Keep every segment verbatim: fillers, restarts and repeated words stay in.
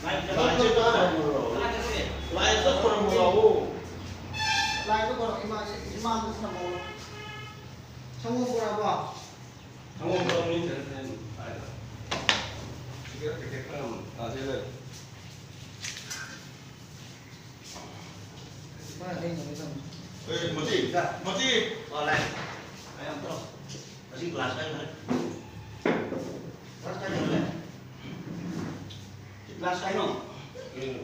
ꯂꯥꯏꯟꯗ ꯈꯣꯏꯔꯝꯃꯨ ꯂꯥꯛꯑꯣ꯫ ꯂꯥꯏꯟꯗ ꯈꯣꯏꯔꯝꯃꯨ ꯂꯥꯛꯑꯣ꯫ ꯂꯥꯏꯟꯗ ꯈꯣꯏꯔꯝꯃꯨ ꯂꯥꯛꯑꯣ꯫ ꯏꯃꯥ-, ꯏꯃꯥꯡꯗ ꯈꯣꯏꯔꯝꯃꯨ꯫ ꯁꯪꯒꯣꯝ ꯄꯨꯔꯛꯑꯕꯣ? ꯁꯪꯒꯣꯝ ꯄꯨꯔꯛꯑꯕꯅꯤ, ꯁꯤꯗ ꯂꯩ꯫ ꯁꯤꯒ ꯄꯦꯀꯦꯠ ꯈꯔ ꯑꯃ꯫ ꯑꯥ, ꯁꯤꯗ ꯂꯩ꯫ ꯏꯃꯥ, ꯂꯩꯅꯕ ꯊꯝꯃꯨ꯫ ꯑꯦ, ꯃꯣꯇꯤ, ꯃꯣꯇꯤ꯫ ꯑꯣ, ꯂꯥꯛꯑꯦ꯫ ꯂꯥꯛꯑꯦ, ꯑꯝꯇ ꯂꯥꯛꯑꯣ꯫ ꯑꯁꯤ ꯒ꯭ꯂꯥꯁ ꯀꯥꯏꯅꯣ? ꯒ꯭ꯂꯥꯁ ꯀꯥꯏꯅꯣ? ꯁꯤ ꯒ꯭ꯂꯥꯁ ꯀꯥꯏꯅꯣ?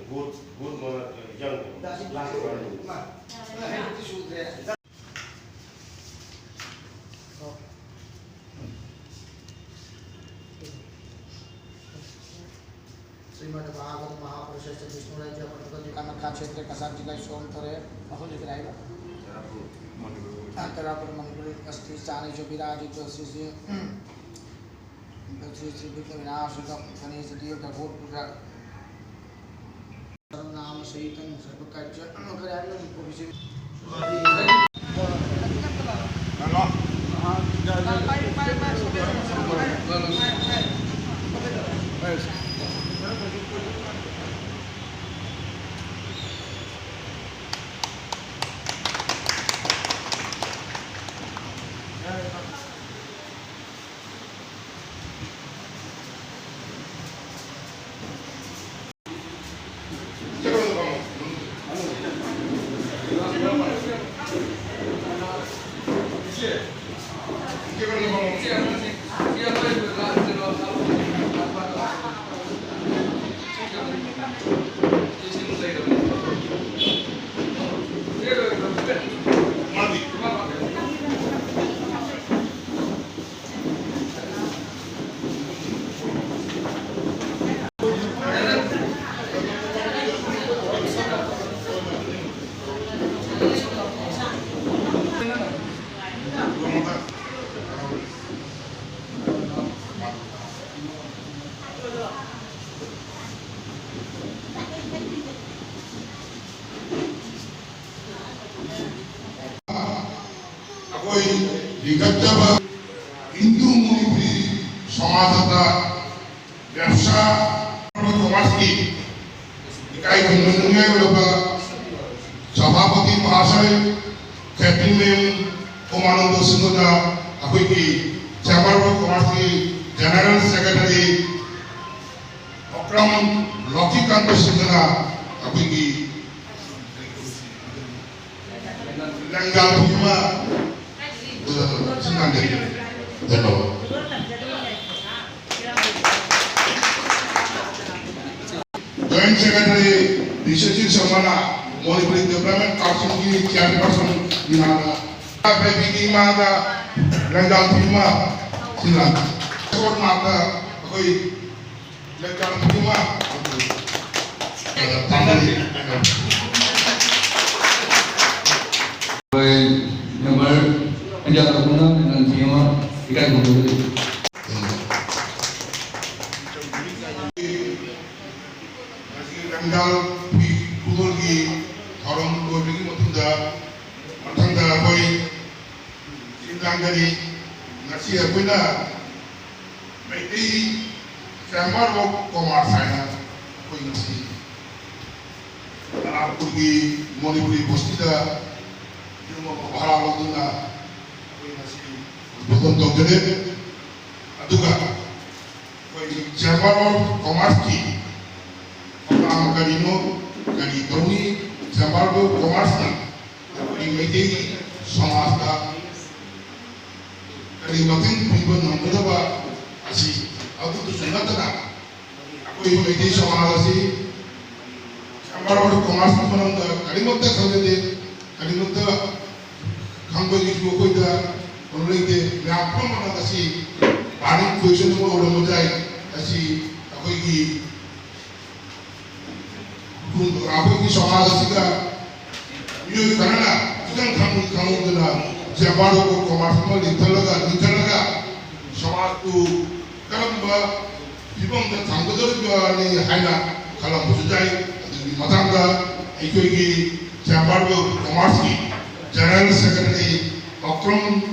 ꯒꯨꯗ, ꯒꯨꯗ ꯃꯣꯔꯣꯛ ꯌꯥꯎꯗꯕ꯫ ꯑꯁꯤ ꯒ꯭ꯂꯥꯁ ꯀꯥꯏꯅꯣ? ꯏꯃꯥ, ꯏꯃꯥ, ꯍꯩꯔꯨꯛꯇꯤ ꯁꯨꯗ꯭ꯔꯦ꯫ श्रीमद्भागवत महापुरुष श्री विष्णु राज्य प्रगति कामाख्या क्षेत्र कसार जिला सोनतरे अहो लिख रहा है। तारापुर मणिपुर। हाँ, तारापुर मणिपुर अस्ति स्थाने जो विराजित श्री श्री श्री श्री विघ्न विनाशक गणेश देव जगोट सर्वनाम सहितं सर्वकार्य कल्याणं करिष्यामि। ꯂꯤꯡꯈꯠꯆꯕ ꯍꯤꯟꯗꯨ ꯃꯅꯤꯄꯨꯔꯤ ꯁꯃꯥꯖꯇ ꯕ꯭ꯌꯕꯁꯥ ꯀꯃꯔꯁꯀꯤ ꯏꯀꯥꯏ ꯈꯨꯝꯅꯕ ꯅꯤꯡꯉꯥꯏ ꯑꯣꯏꯔꯕ ꯁꯚꯥꯄꯇꯤ ꯃꯍꯥꯁꯣꯏ, ꯀꯦꯞꯇꯦꯟ ꯃꯦꯝ ꯎꯃꯥꯅꯟꯗ ꯁꯤꯡꯍꯗ ꯑꯩꯈꯣꯏꯒꯤ ꯆꯦꯝꯕꯔ ꯑꯣꯐ ꯀꯃꯔꯁꯀꯤ ꯖꯦꯅꯔꯦꯜ ꯁꯦꯀ꯭ꯔꯦꯇꯔꯤ ꯑꯣꯀ꯭ꯔꯝ ꯂꯣꯀꯤꯀꯥꯟꯇ ꯁꯤꯡꯍꯅ ꯑꯩꯈꯣꯏꯒꯤ ꯂꯦꯡꯒꯥ ꯐꯤ ꯑꯃ, ꯑ, ꯁꯤꯟꯂꯥꯡꯖꯔꯤ꯫ ꯖꯣꯏꯟꯠ ꯁꯦꯀ꯭ꯔꯦꯇꯔꯤ ꯕꯤꯁ꯭ꯋꯖꯤꯠ ꯁꯔꯃꯅ ꯃꯅꯤꯄꯨꯔꯤ ꯗꯤꯕ꯭ꯂꯞꯃꯦꯟꯠ ꯀꯥꯎꯟꯁꯤꯜꯒꯤ ꯆꯤꯌꯔꯄꯔꯁꯟ ꯏꯃꯥꯅ, ꯄꯥꯏꯕꯤꯒꯤ ꯏꯃꯥꯗ ꯂꯦꯡꯒꯥ ꯐꯤ ꯑꯃ ꯁꯤꯟꯂꯥꯡ-, ꯁꯣꯔꯠ ꯃꯥꯔꯛꯇ ꯑꯩꯈꯣꯏ ꯂꯦꯡꯒꯥ ꯐꯤ ꯑꯃ ꯇꯥꯡꯒꯜꯂꯤ꯫ ꯑꯩꯈꯣꯏ ꯃꯦꯝꯕꯔ ꯄꯟꯖꯥꯕ ꯂꯧꯈꯨꯝꯅ ꯂꯦꯡꯒꯥ ꯐꯤ ꯑꯃ ꯏꯀꯥꯏ ꯈꯨꯝꯅꯖꯔꯤ꯫ ꯉꯁꯤ ꯂꯝꯖꯥꯜ ꯐꯤ ꯈꯨꯗꯣꯜꯒꯤ ꯊꯧꯔꯝ ꯂꯣꯏꯕꯒꯤ ꯃꯇꯨꯡꯗ, ꯃꯊꯪꯗ ꯑꯩꯈꯣꯏ ꯁꯤꯟꯂꯥꯡꯒꯅꯤ꯫ ꯉꯁꯤ ꯑꯩꯈꯣꯏꯅ ꯃꯩꯇꯩ ꯆꯦꯝꯕꯔ ꯑꯣꯐ ꯀꯣꯃꯔꯁ ꯍꯥꯏꯅ ꯑꯩꯈꯣꯏ ꯉꯁꯤ ꯅꯥꯔꯥꯄꯨꯔꯒꯤ ꯃꯅꯤꯄꯨꯔꯤ ꯕꯁꯇꯤꯗ ꯌꯨꯝ ꯑꯃ ꯚꯔꯥ ꯂꯧꯗꯨꯅ ꯑꯩꯈꯣꯏ ꯉꯁꯤ ꯎꯗ꯭ꯕꯣꯗꯟ ꯇꯧꯖꯔꯦ꯫ ꯑꯗꯨꯒ ꯑꯩꯈꯣꯏꯒꯤ ꯆꯦꯝꯕꯔ ꯑꯣꯐ ꯀꯣꯃꯔꯁꯀꯤ ꯄ꯭ꯔꯣꯒ꯭ꯔꯥꯝ ꯀꯔꯤꯅꯣ, ꯀꯔꯤ ꯇꯧꯅꯤ, ꯆꯦꯝꯕꯔ ꯑꯣꯐ ꯀꯣꯃꯔꯁꯅ ꯑꯩꯈꯣꯏ ꯃꯩꯇꯩꯒꯤ ꯁꯃꯥꯖꯇ ꯀꯔꯤ ꯃꯇꯦꯡ ꯄꯤꯕ ꯉꯝꯒꯗꯕ ꯑꯁꯤ ꯑꯗꯨꯗꯁꯨ ꯅꯠꯇꯅ ꯑꯩꯈꯣꯏ ꯃꯩꯇꯩ ꯁꯃꯥꯖ ꯑꯁꯤ ꯆꯦꯝꯕꯔ ꯑꯣꯐ ꯀꯣꯃꯔꯁꯀꯤ ꯃꯔꯝꯗ ꯀꯔꯤꯃꯠꯇ ꯈꯪꯖꯗꯦ, ꯀꯔꯤꯃꯠꯇ ꯈꯪꯕꯒꯤꯁꯨ ꯑꯩꯈꯣꯏꯗ ꯀꯩꯅꯣ ꯂꯩꯇꯦ꯫ ꯃꯌꯥꯝ ꯄꯨꯝꯅꯃꯛꯅ ꯉꯁꯤ burning question ꯑꯃ ꯑꯣꯏꯔꯝꯕ ꯌꯥꯏ꯫ ꯑꯁꯤ ꯑꯩꯈꯣꯏꯒꯤ ꯑꯩꯈꯣꯏꯒꯤ ꯁꯃꯥꯖ ꯑꯁꯤꯗ ꯃꯤꯑꯣꯏ ꯈꯔꯅ ꯈꯤꯇꯪ ꯈꯪ-, ꯈꯪꯍꯧꯗꯅ ꯆꯦꯝꯕꯔ ꯑꯣꯐ ꯀꯣꯃꯔꯁ ꯑꯃ ꯂꯤꯡꯈꯠꯂꯒ, ꯂꯤꯡꯈꯠꯂꯒ ꯁꯃꯥꯖꯄꯨ ꯀꯔꯝꯕ ꯐꯤꯕꯝꯗ ꯊꯝꯒꯗꯧꯔꯤꯕꯅꯤ ꯍꯥꯏꯅ ꯈꯜꯂꯝꯕꯁꯨ ꯌꯥꯏ꯫ ꯑꯗꯨꯒꯤ ꯃꯇꯥꯡꯗ ꯑꯩꯈꯣꯏꯒꯤ ꯆꯦꯝꯕꯔ ꯑꯣꯐ ꯀꯣꯃꯔꯁꯀꯤ ꯖꯦꯅꯔꯦꯜ ꯁꯦꯀ꯭ꯔꯦꯇꯔꯤ ꯄꯥꯎꯈꯨꯝ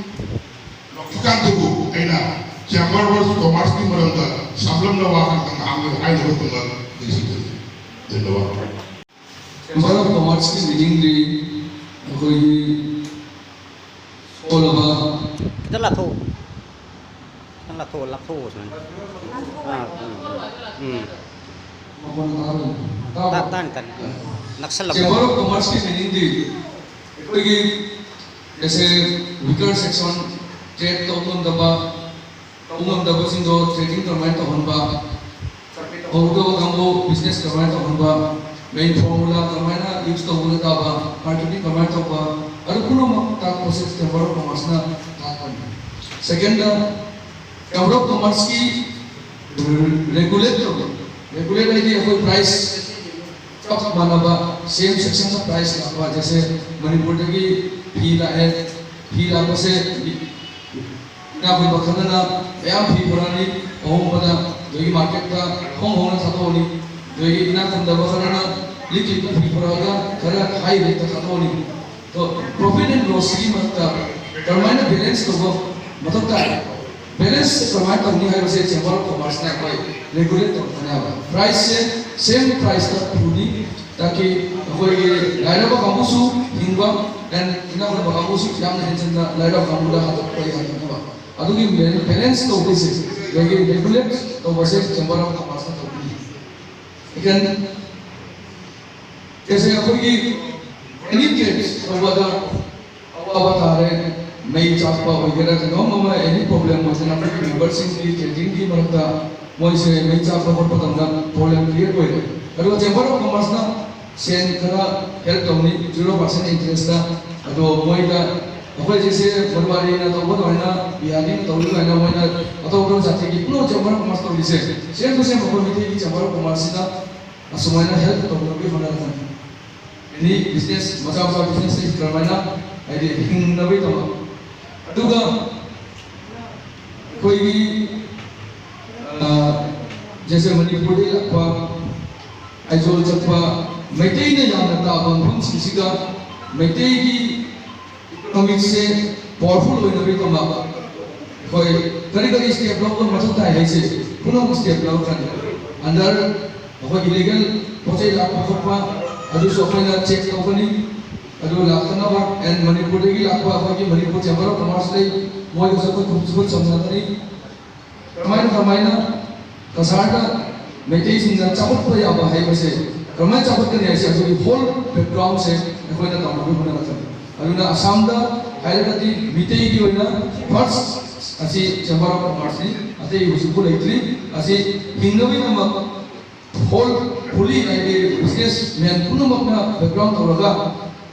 ꯂꯧꯊꯣꯛꯀꯥꯟꯗꯕꯨ ꯑꯩꯅ Chamber of Commerceꯀꯤ ꯃꯔꯝꯗ ꯁꯝꯂꯞꯅ ꯋꯥ ꯈꯛꯇꯪ ꯉꯥꯡꯕ ꯍꯥꯏꯅꯕ ꯇꯧꯕ ꯅꯤꯡꯁꯤꯡꯖꯔꯤ꯫ ꯙꯟꯌꯕꯥꯗ꯫ Chamber of Commerceꯀꯤ meetingꯗꯤ ꯑꯩꯈꯣꯏꯒꯤ ꯁꯣꯜꯂꯕ ꯈꯤꯇꯪ ꯂꯥꯞꯊꯣꯛꯎ꯫ ꯈꯤꯇꯪ ꯂꯥꯞꯊꯣꯛꯑꯣ, ꯂꯥꯞꯊꯣꯛꯑꯣ ꯁꯨꯃꯥꯏꯅ꯫ ꯑꯥ, ꯎꯝ, ꯎꯝ, ꯎꯝ꯫ ꯃꯈꯣꯟ ꯇꯥꯕ꯭ꯔꯥ? ꯇꯥ-, ꯇꯥꯅꯤ, ꯇꯥꯅꯤ꯫ ꯎꯝ꯫ ꯅꯛꯁꯜꯂꯛꯄ꯫ Chamber of Commerceꯀꯤ meetingꯗꯤ ꯑꯩꯈꯣꯏꯒꯤ ꯉꯁꯤ weaker section, trade ꯇꯧꯕ ꯉꯝꯗꯕ, ꯇꯧꯕ ꯉꯝꯗꯕꯁꯤꯡꯗꯣ trading ꯀꯔꯝꯍꯥꯏꯅ ꯇꯧꯍꯟꯕ, ꯍꯧꯗꯕ ꯀꯥꯡꯕꯨ business ꯀꯔꯝꯍꯥꯏꯅ ꯇꯧꯍꯟꯕ, main formula ꯀꯔꯝꯍꯥꯏꯅ use ꯇꯧꯕꯗ ꯇꯥꯕ, marketing ꯀꯔꯝꯍꯥꯏꯅ ꯇꯧꯕ, ꯑꯗꯨ ꯄꯨꯝꯅꯃꯛ ꯇꯥꯛꯄꯁꯦ Chamber of Commerceꯅ ꯇꯥꯛꯄꯅꯤ꯫ Secondꯗ, Chamber of Commerceꯀꯤ regulate ꯇꯧꯕ, regulate ꯍꯥꯏꯗꯤ ꯑꯩꯈꯣꯏ price ꯆꯞ ꯃꯥꯟꯅꯕ, same sectionꯗ price ꯂꯥꯛꯄ, ꯖꯩꯁꯦ ꯃꯅꯤꯄꯨꯔꯗꯒꯤ ꯐꯤ ꯂꯥꯛꯑꯦ, ꯐꯤ ꯂꯥꯛꯄꯁꯦ ꯏꯅꯥꯛ ꯈꯨꯟꯕ ꯈꯔꯅ ꯃꯌꯥꯝ ꯐꯤ ꯄꯨꯔꯛꯑꯅꯤ, ꯑꯍꯣꯡꯕꯗ ꯅꯣꯏꯒꯤ marketꯇ ꯍꯣꯡ ꯍꯣꯡꯅ ꯊꯥꯗꯣꯛꯑꯅꯤ, ꯅꯣꯏꯒꯤ ꯏꯅꯥꯛ ꯈꯨꯟꯗꯕ ꯈꯔꯅ ꯂꯤꯛ ꯂꯤꯛꯄ ꯐꯤ ꯄꯨꯔꯛꯑꯒ ꯈꯔ high rateꯇ ꯊꯥꯗꯣꯛꯑꯅꯤ꯫ ꯑꯗꯣ profit and lossꯁꯤꯒꯤ ꯃꯔꯛꯇ ꯀꯔꯝꯍꯥꯏꯅ balance ꯇꯧꯕ ꯃꯊꯧ ꯇꯥꯏ? Balance ꯀꯔꯝꯍꯥꯏꯅ ꯇꯧꯅꯤ ꯍꯥꯏꯕꯁꯦ Chamber of Commerceꯅ ꯑꯩꯈꯣꯏ regulate ꯇꯧꯔꯛꯀꯅꯦꯕ꯫ Priceꯁꯦ same priceꯇ ꯄꯨꯅꯤ, ꯇꯥꯀꯤ ꯑꯩꯈꯣꯏꯒꯤ ꯂꯥꯏꯔꯕ ꯀꯥꯡꯕꯨꯁꯨ ꯍꯤꯡꯕ and ꯏꯅꯥꯛ ꯈꯨꯟꯕ ꯀꯥꯡꯕꯨꯁꯨ ꯌꯥꯝꯅ ꯍꯦꯟꯖꯤꯟꯅ ꯂꯥꯏꯔꯕ ꯀꯥꯡꯕꯨꯗ ꯍꯥꯠꯇꯣꯛꯄ ꯌꯥꯗꯅꯕ꯫ ꯑꯗꯨꯒꯤ balance ꯇꯧꯕꯁꯦ, ꯑꯗꯒꯤ regulate ꯇꯧꯕꯁꯦ Chamber of Commerceꯅ ꯇꯧꯒꯅꯤ꯫ Second, ꯀꯩꯁꯦ ꯑꯩꯈꯣꯏꯒꯤ any trade ꯇꯧꯕꯗ ꯑꯋꯥꯕ ꯇꯥꯔꯦ, ꯃꯩ ꯆꯥꯛꯄ ꯑꯣꯏꯒꯦꯔꯥ, ꯀꯩꯅꯣꯝ ꯑꯃ any problem ꯑꯣꯏꯗꯅ ꯑꯩꯈꯣꯏꯒꯤ memberꯁꯤꯡꯒꯤ tradingꯒꯤ ꯃꯔꯛꯇ ꯃꯣꯏꯁꯦ ꯃꯩ ꯆꯥꯛꯄ ꯈꯣꯠꯄ ꯇꯧꯅ problem create ꯑꯣꯏꯔꯦ꯫ ꯑꯗꯨꯒ Chamber of Commerceꯅ ꯁꯦꯟ ꯈꯔ help ꯇꯧꯅꯤ, zero percent interestꯇ꯫ ꯑꯗꯣ ꯃꯣꯏꯗ ꯑꯩꯈꯣꯏ ꯁꯤꯁꯦ ꯃꯔꯋꯥꯔꯤꯅ ꯇꯧꯕ ꯑꯗꯨꯃꯥꯏꯅ, ꯕꯤꯍꯥꯔꯤꯅ ꯇꯧꯔꯤ ꯑꯗꯨꯃꯥꯏꯅ ꯃꯣꯏꯅ ꯑꯇꯣꯞꯄ ꯖꯥꯇꯤꯒꯤ ꯄꯨꯝꯅꯃꯛ Chamber of Commerce ꯇꯧꯔꯤꯁꯦ, same to same ꯑꯩꯈꯣꯏ ꯃꯩꯇꯩꯒꯤ Chamber of Commerceꯁꯤꯅ ꯑꯁꯨꯃꯥꯏꯅ help ꯇꯧꯅꯕꯒꯤ ꯍꯣꯠꯅꯔꯛꯀꯅꯤ꯫ Any business, ꯃꯆꯥ ꯃꯆꯥ business ꯀꯔꯝꯍꯥꯏꯅ ꯍꯥꯏꯗꯤ ꯍꯤꯡꯅꯕꯒꯤꯗꯃꯛ꯫ ꯑꯗꯨꯒ ꯑꯩꯈꯣꯏꯒꯤ, ꯑ, ꯖꯩꯁꯦ ꯃꯅꯤꯄꯨꯔꯗꯒꯤ ꯂꯥꯛꯄ, ꯑꯥꯏꯖꯣꯜ ꯆꯠꯄ, ꯃꯩꯇꯩꯅ ꯌꯥꯝꯅ ꯇꯥꯕ ꯃꯐꯝꯁꯤꯡꯁꯤꯒ ꯃꯩꯇꯩꯒꯤ economicꯁꯦ ꯄꯥꯋꯔꯐꯨꯜ ꯑꯣꯏꯅꯕꯒꯤꯗꯃꯛ ꯑꯩꯈꯣꯏ ꯀꯔꯤ ꯀꯔꯤ ꯁ꯭ꯇꯦꯞ ꯂꯧꯕ ꯃꯊꯧ ꯇꯥꯏ ꯍꯥꯏꯁꯦ ꯄꯨꯝꯅꯃꯛ ꯁ꯭ꯇꯦꯞ ꯂꯧꯔꯀꯥꯟꯗ ꯑꯟꯗꯔ ꯑꯩꯈꯣꯏ ꯏꯂꯤꯒꯦꯜ ꯄꯣꯠ ꯆꯩ ꯂꯥꯛꯄ ꯈꯣꯠꯄ, ꯑꯗꯨꯁꯨ ꯑꯩꯈꯣꯏꯅ ꯆꯦꯛ ꯇꯧꯒꯅꯤ꯫ ꯑꯗꯨ ꯂꯥꯛꯇꯅꯕ ꯑꯦꯟ ꯃꯅꯤꯄꯨꯔꯗꯒꯤ ꯂꯥꯛꯄ ꯑꯩꯈꯣꯏꯒꯤ ꯃꯅꯤꯄꯨꯔ ꯆꯦꯝꯕꯔ ꯑꯣꯐ ꯀꯃꯔꯁ ꯂꯩ, ꯃꯣꯏꯒꯁꯨ ꯑꯩꯈꯣꯏ ꯈꯨꯠ ꯈꯨꯠ ꯁꯝꯅꯒꯅꯤ꯫ ꯀꯃꯥꯏꯅ ꯀꯃꯥꯏꯅ ꯀꯁꯥꯔꯗ ꯃꯩꯇꯩꯁꯤꯡꯅ ꯆꯥꯎꯈꯠꯄ ꯌꯥꯕ ꯍꯥꯏꯕꯁꯦ ꯀꯃꯥꯏꯅ ꯆꯥꯎꯈꯠꯀꯅꯤ ꯍꯥꯏꯁꯦ ꯑꯩꯈꯣꯏꯒꯤ ꯍꯣꯜ ꯕꯦꯛꯒ꯭ꯔꯥꯎꯟꯁꯦ ꯑꯩꯈꯣꯏꯅ ꯇꯝꯅꯕ ꯍꯣꯠꯅꯔꯛꯀꯅꯤ꯫ ꯑꯗꯨꯅ ꯑꯁꯥꯝꯗ ꯍꯥꯏꯔꯒꯗꯤ ꯃꯤꯇꯩꯒꯤ ꯑꯣꯏꯅ ꯐꯥꯔꯁ ꯑꯁꯤ ꯆꯦꯝꯕꯔ ꯑꯣꯐ ꯀꯃꯔꯁꯅꯤ, ꯑꯇꯩ ꯍꯧꯖꯤꯛꯄꯨ ꯂꯩꯇ꯭ꯔꯤ꯫ ꯑꯁꯤ ꯍꯤꯡꯅꯕꯒꯤꯗꯃꯛ ꯍꯣꯜ ꯐꯨꯂꯤ ꯍꯥꯏꯗꯤ ꯕꯤꯖꯤꯅꯦꯁ ꯃꯦꯟ ꯄꯨꯝꯅꯃꯛꯅ ꯕꯦꯛꯒ꯭ꯔꯥꯎꯟ ꯇꯧꯔꯒ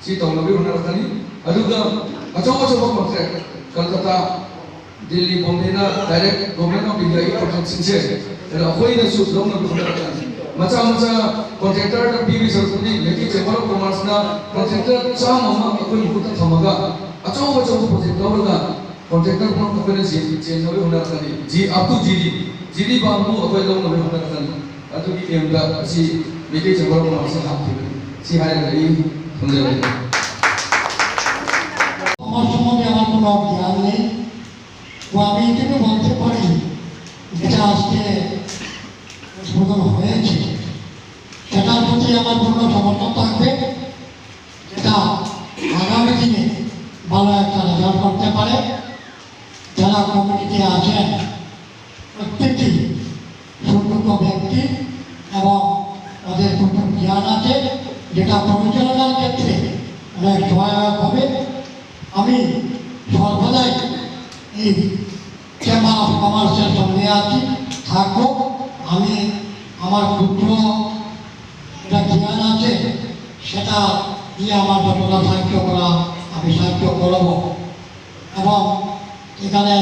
ꯁꯤ ꯇꯧꯅꯕꯒꯤ ꯍꯣꯠꯅꯔꯛꯀꯅꯤ꯫ ꯑꯗꯨꯒ ꯑꯆꯧ ꯑꯆꯧꯕ ꯀꯣꯟꯇ꯭ꯔꯦꯛ ꯀꯜꯀꯇꯥ, ꯗꯤꯜꯂꯤ, ꯕꯣꯝꯕꯦꯅ ꯗꯥꯏꯔꯦꯛ ꯒꯣꯔꯃꯦꯟ ꯑꯣꯐ ꯏꯟꯗꯤꯌꯥꯒꯤ ꯄ꯭ꯔꯣꯖꯦꯛꯁꯤꯡꯁꯦ ꯑꯗꯣ ꯑꯩꯈꯣꯏꯅꯁꯨ ꯂꯧꯅꯕ ꯍꯣꯠꯅꯔꯛꯀꯅꯤ꯫ ꯃꯆꯥ ꯃꯆꯥ ꯀꯣꯟꯇ꯭ꯔꯦꯛꯇꯔꯗ ꯄꯤꯕꯒꯤ ꯁꯔꯨꯛꯄꯨꯗꯤ ꯃꯩꯇꯩ ꯆꯦꯝꯕꯔ ꯑꯣꯐ ꯀꯃꯔꯁꯅ ꯀꯣꯟꯇ꯭ꯔꯦꯛꯇꯔ ꯆꯥꯝꯃ ꯑꯃ ꯑꯩꯈꯣꯏ ꯃꯈꯨꯠꯇ ꯊꯝꯃꯒ ꯑꯆꯧ ꯑꯆꯧꯕ ꯄ꯭ꯔꯣꯖꯦꯛ ꯂꯧꯔꯒ ꯀꯣꯟꯇ꯭ꯔꯦꯛꯇꯔ ꯄꯨꯝꯅꯃꯛ ꯑꯩꯈꯣꯏꯅ ꯆꯦꯟ-, ꯆꯦꯟꯅꯕꯒꯤ ꯍꯣꯠꯅꯔꯛꯀꯅꯤ꯫ ꯖꯤ-, up to ꯖꯤꯔꯤ, ꯖꯤꯔꯤ ꯕꯥꯎꯕꯨ ꯑꯩꯈꯣꯏ ꯂꯧꯅꯕꯒꯤ ꯍꯣꯠꯅꯔꯛꯀꯅꯤ꯫ ꯑꯗꯨꯒꯤ ꯑꯦꯝꯗ ꯑꯁꯤ ꯃꯩꯇꯩ ꯆꯦꯝꯕꯔ ꯑꯣꯐ ꯀꯃꯔꯁꯅ ꯍꯥꯞꯈꯤꯕꯅꯤ꯫ ꯁꯤ ꯍꯥꯏꯔꯒ ꯑꯩ ꯊꯝꯖꯔꯒꯦ꯫ আমার সম্বন্ধে আমার কোনো জ্ঞান নেই। তো আমি এটুকু বলতে পারি, যেটা আজকে উদ্বোধন হয়েছে, সেটার প্রতি আমার পূর্ণ সমর্থন থাকবে, যেটা আগামী দিনে ভালো একটা রেজাল্ট করতে পারে। যারা কমিটিতে আছেন, প্রত্যেকটি সুযোগ্য ব্যক্তি এবং তাদের প্রচুর জ্ঞান আছে, যেটা পরিচালনার ক্ষেত্রে অনেক সহায়ক হবে। আমি সর্বদাই এই চেম্বার অফ কমার্সের সঙ্গে আছি, থাকবো। আমি আমার ক্ষুদ্র যেটা জ্ঞান আছে, সেটা দিয়ে আমার যতটা সাহায্য করা, আমি সাহায্য করব। এবং এখানে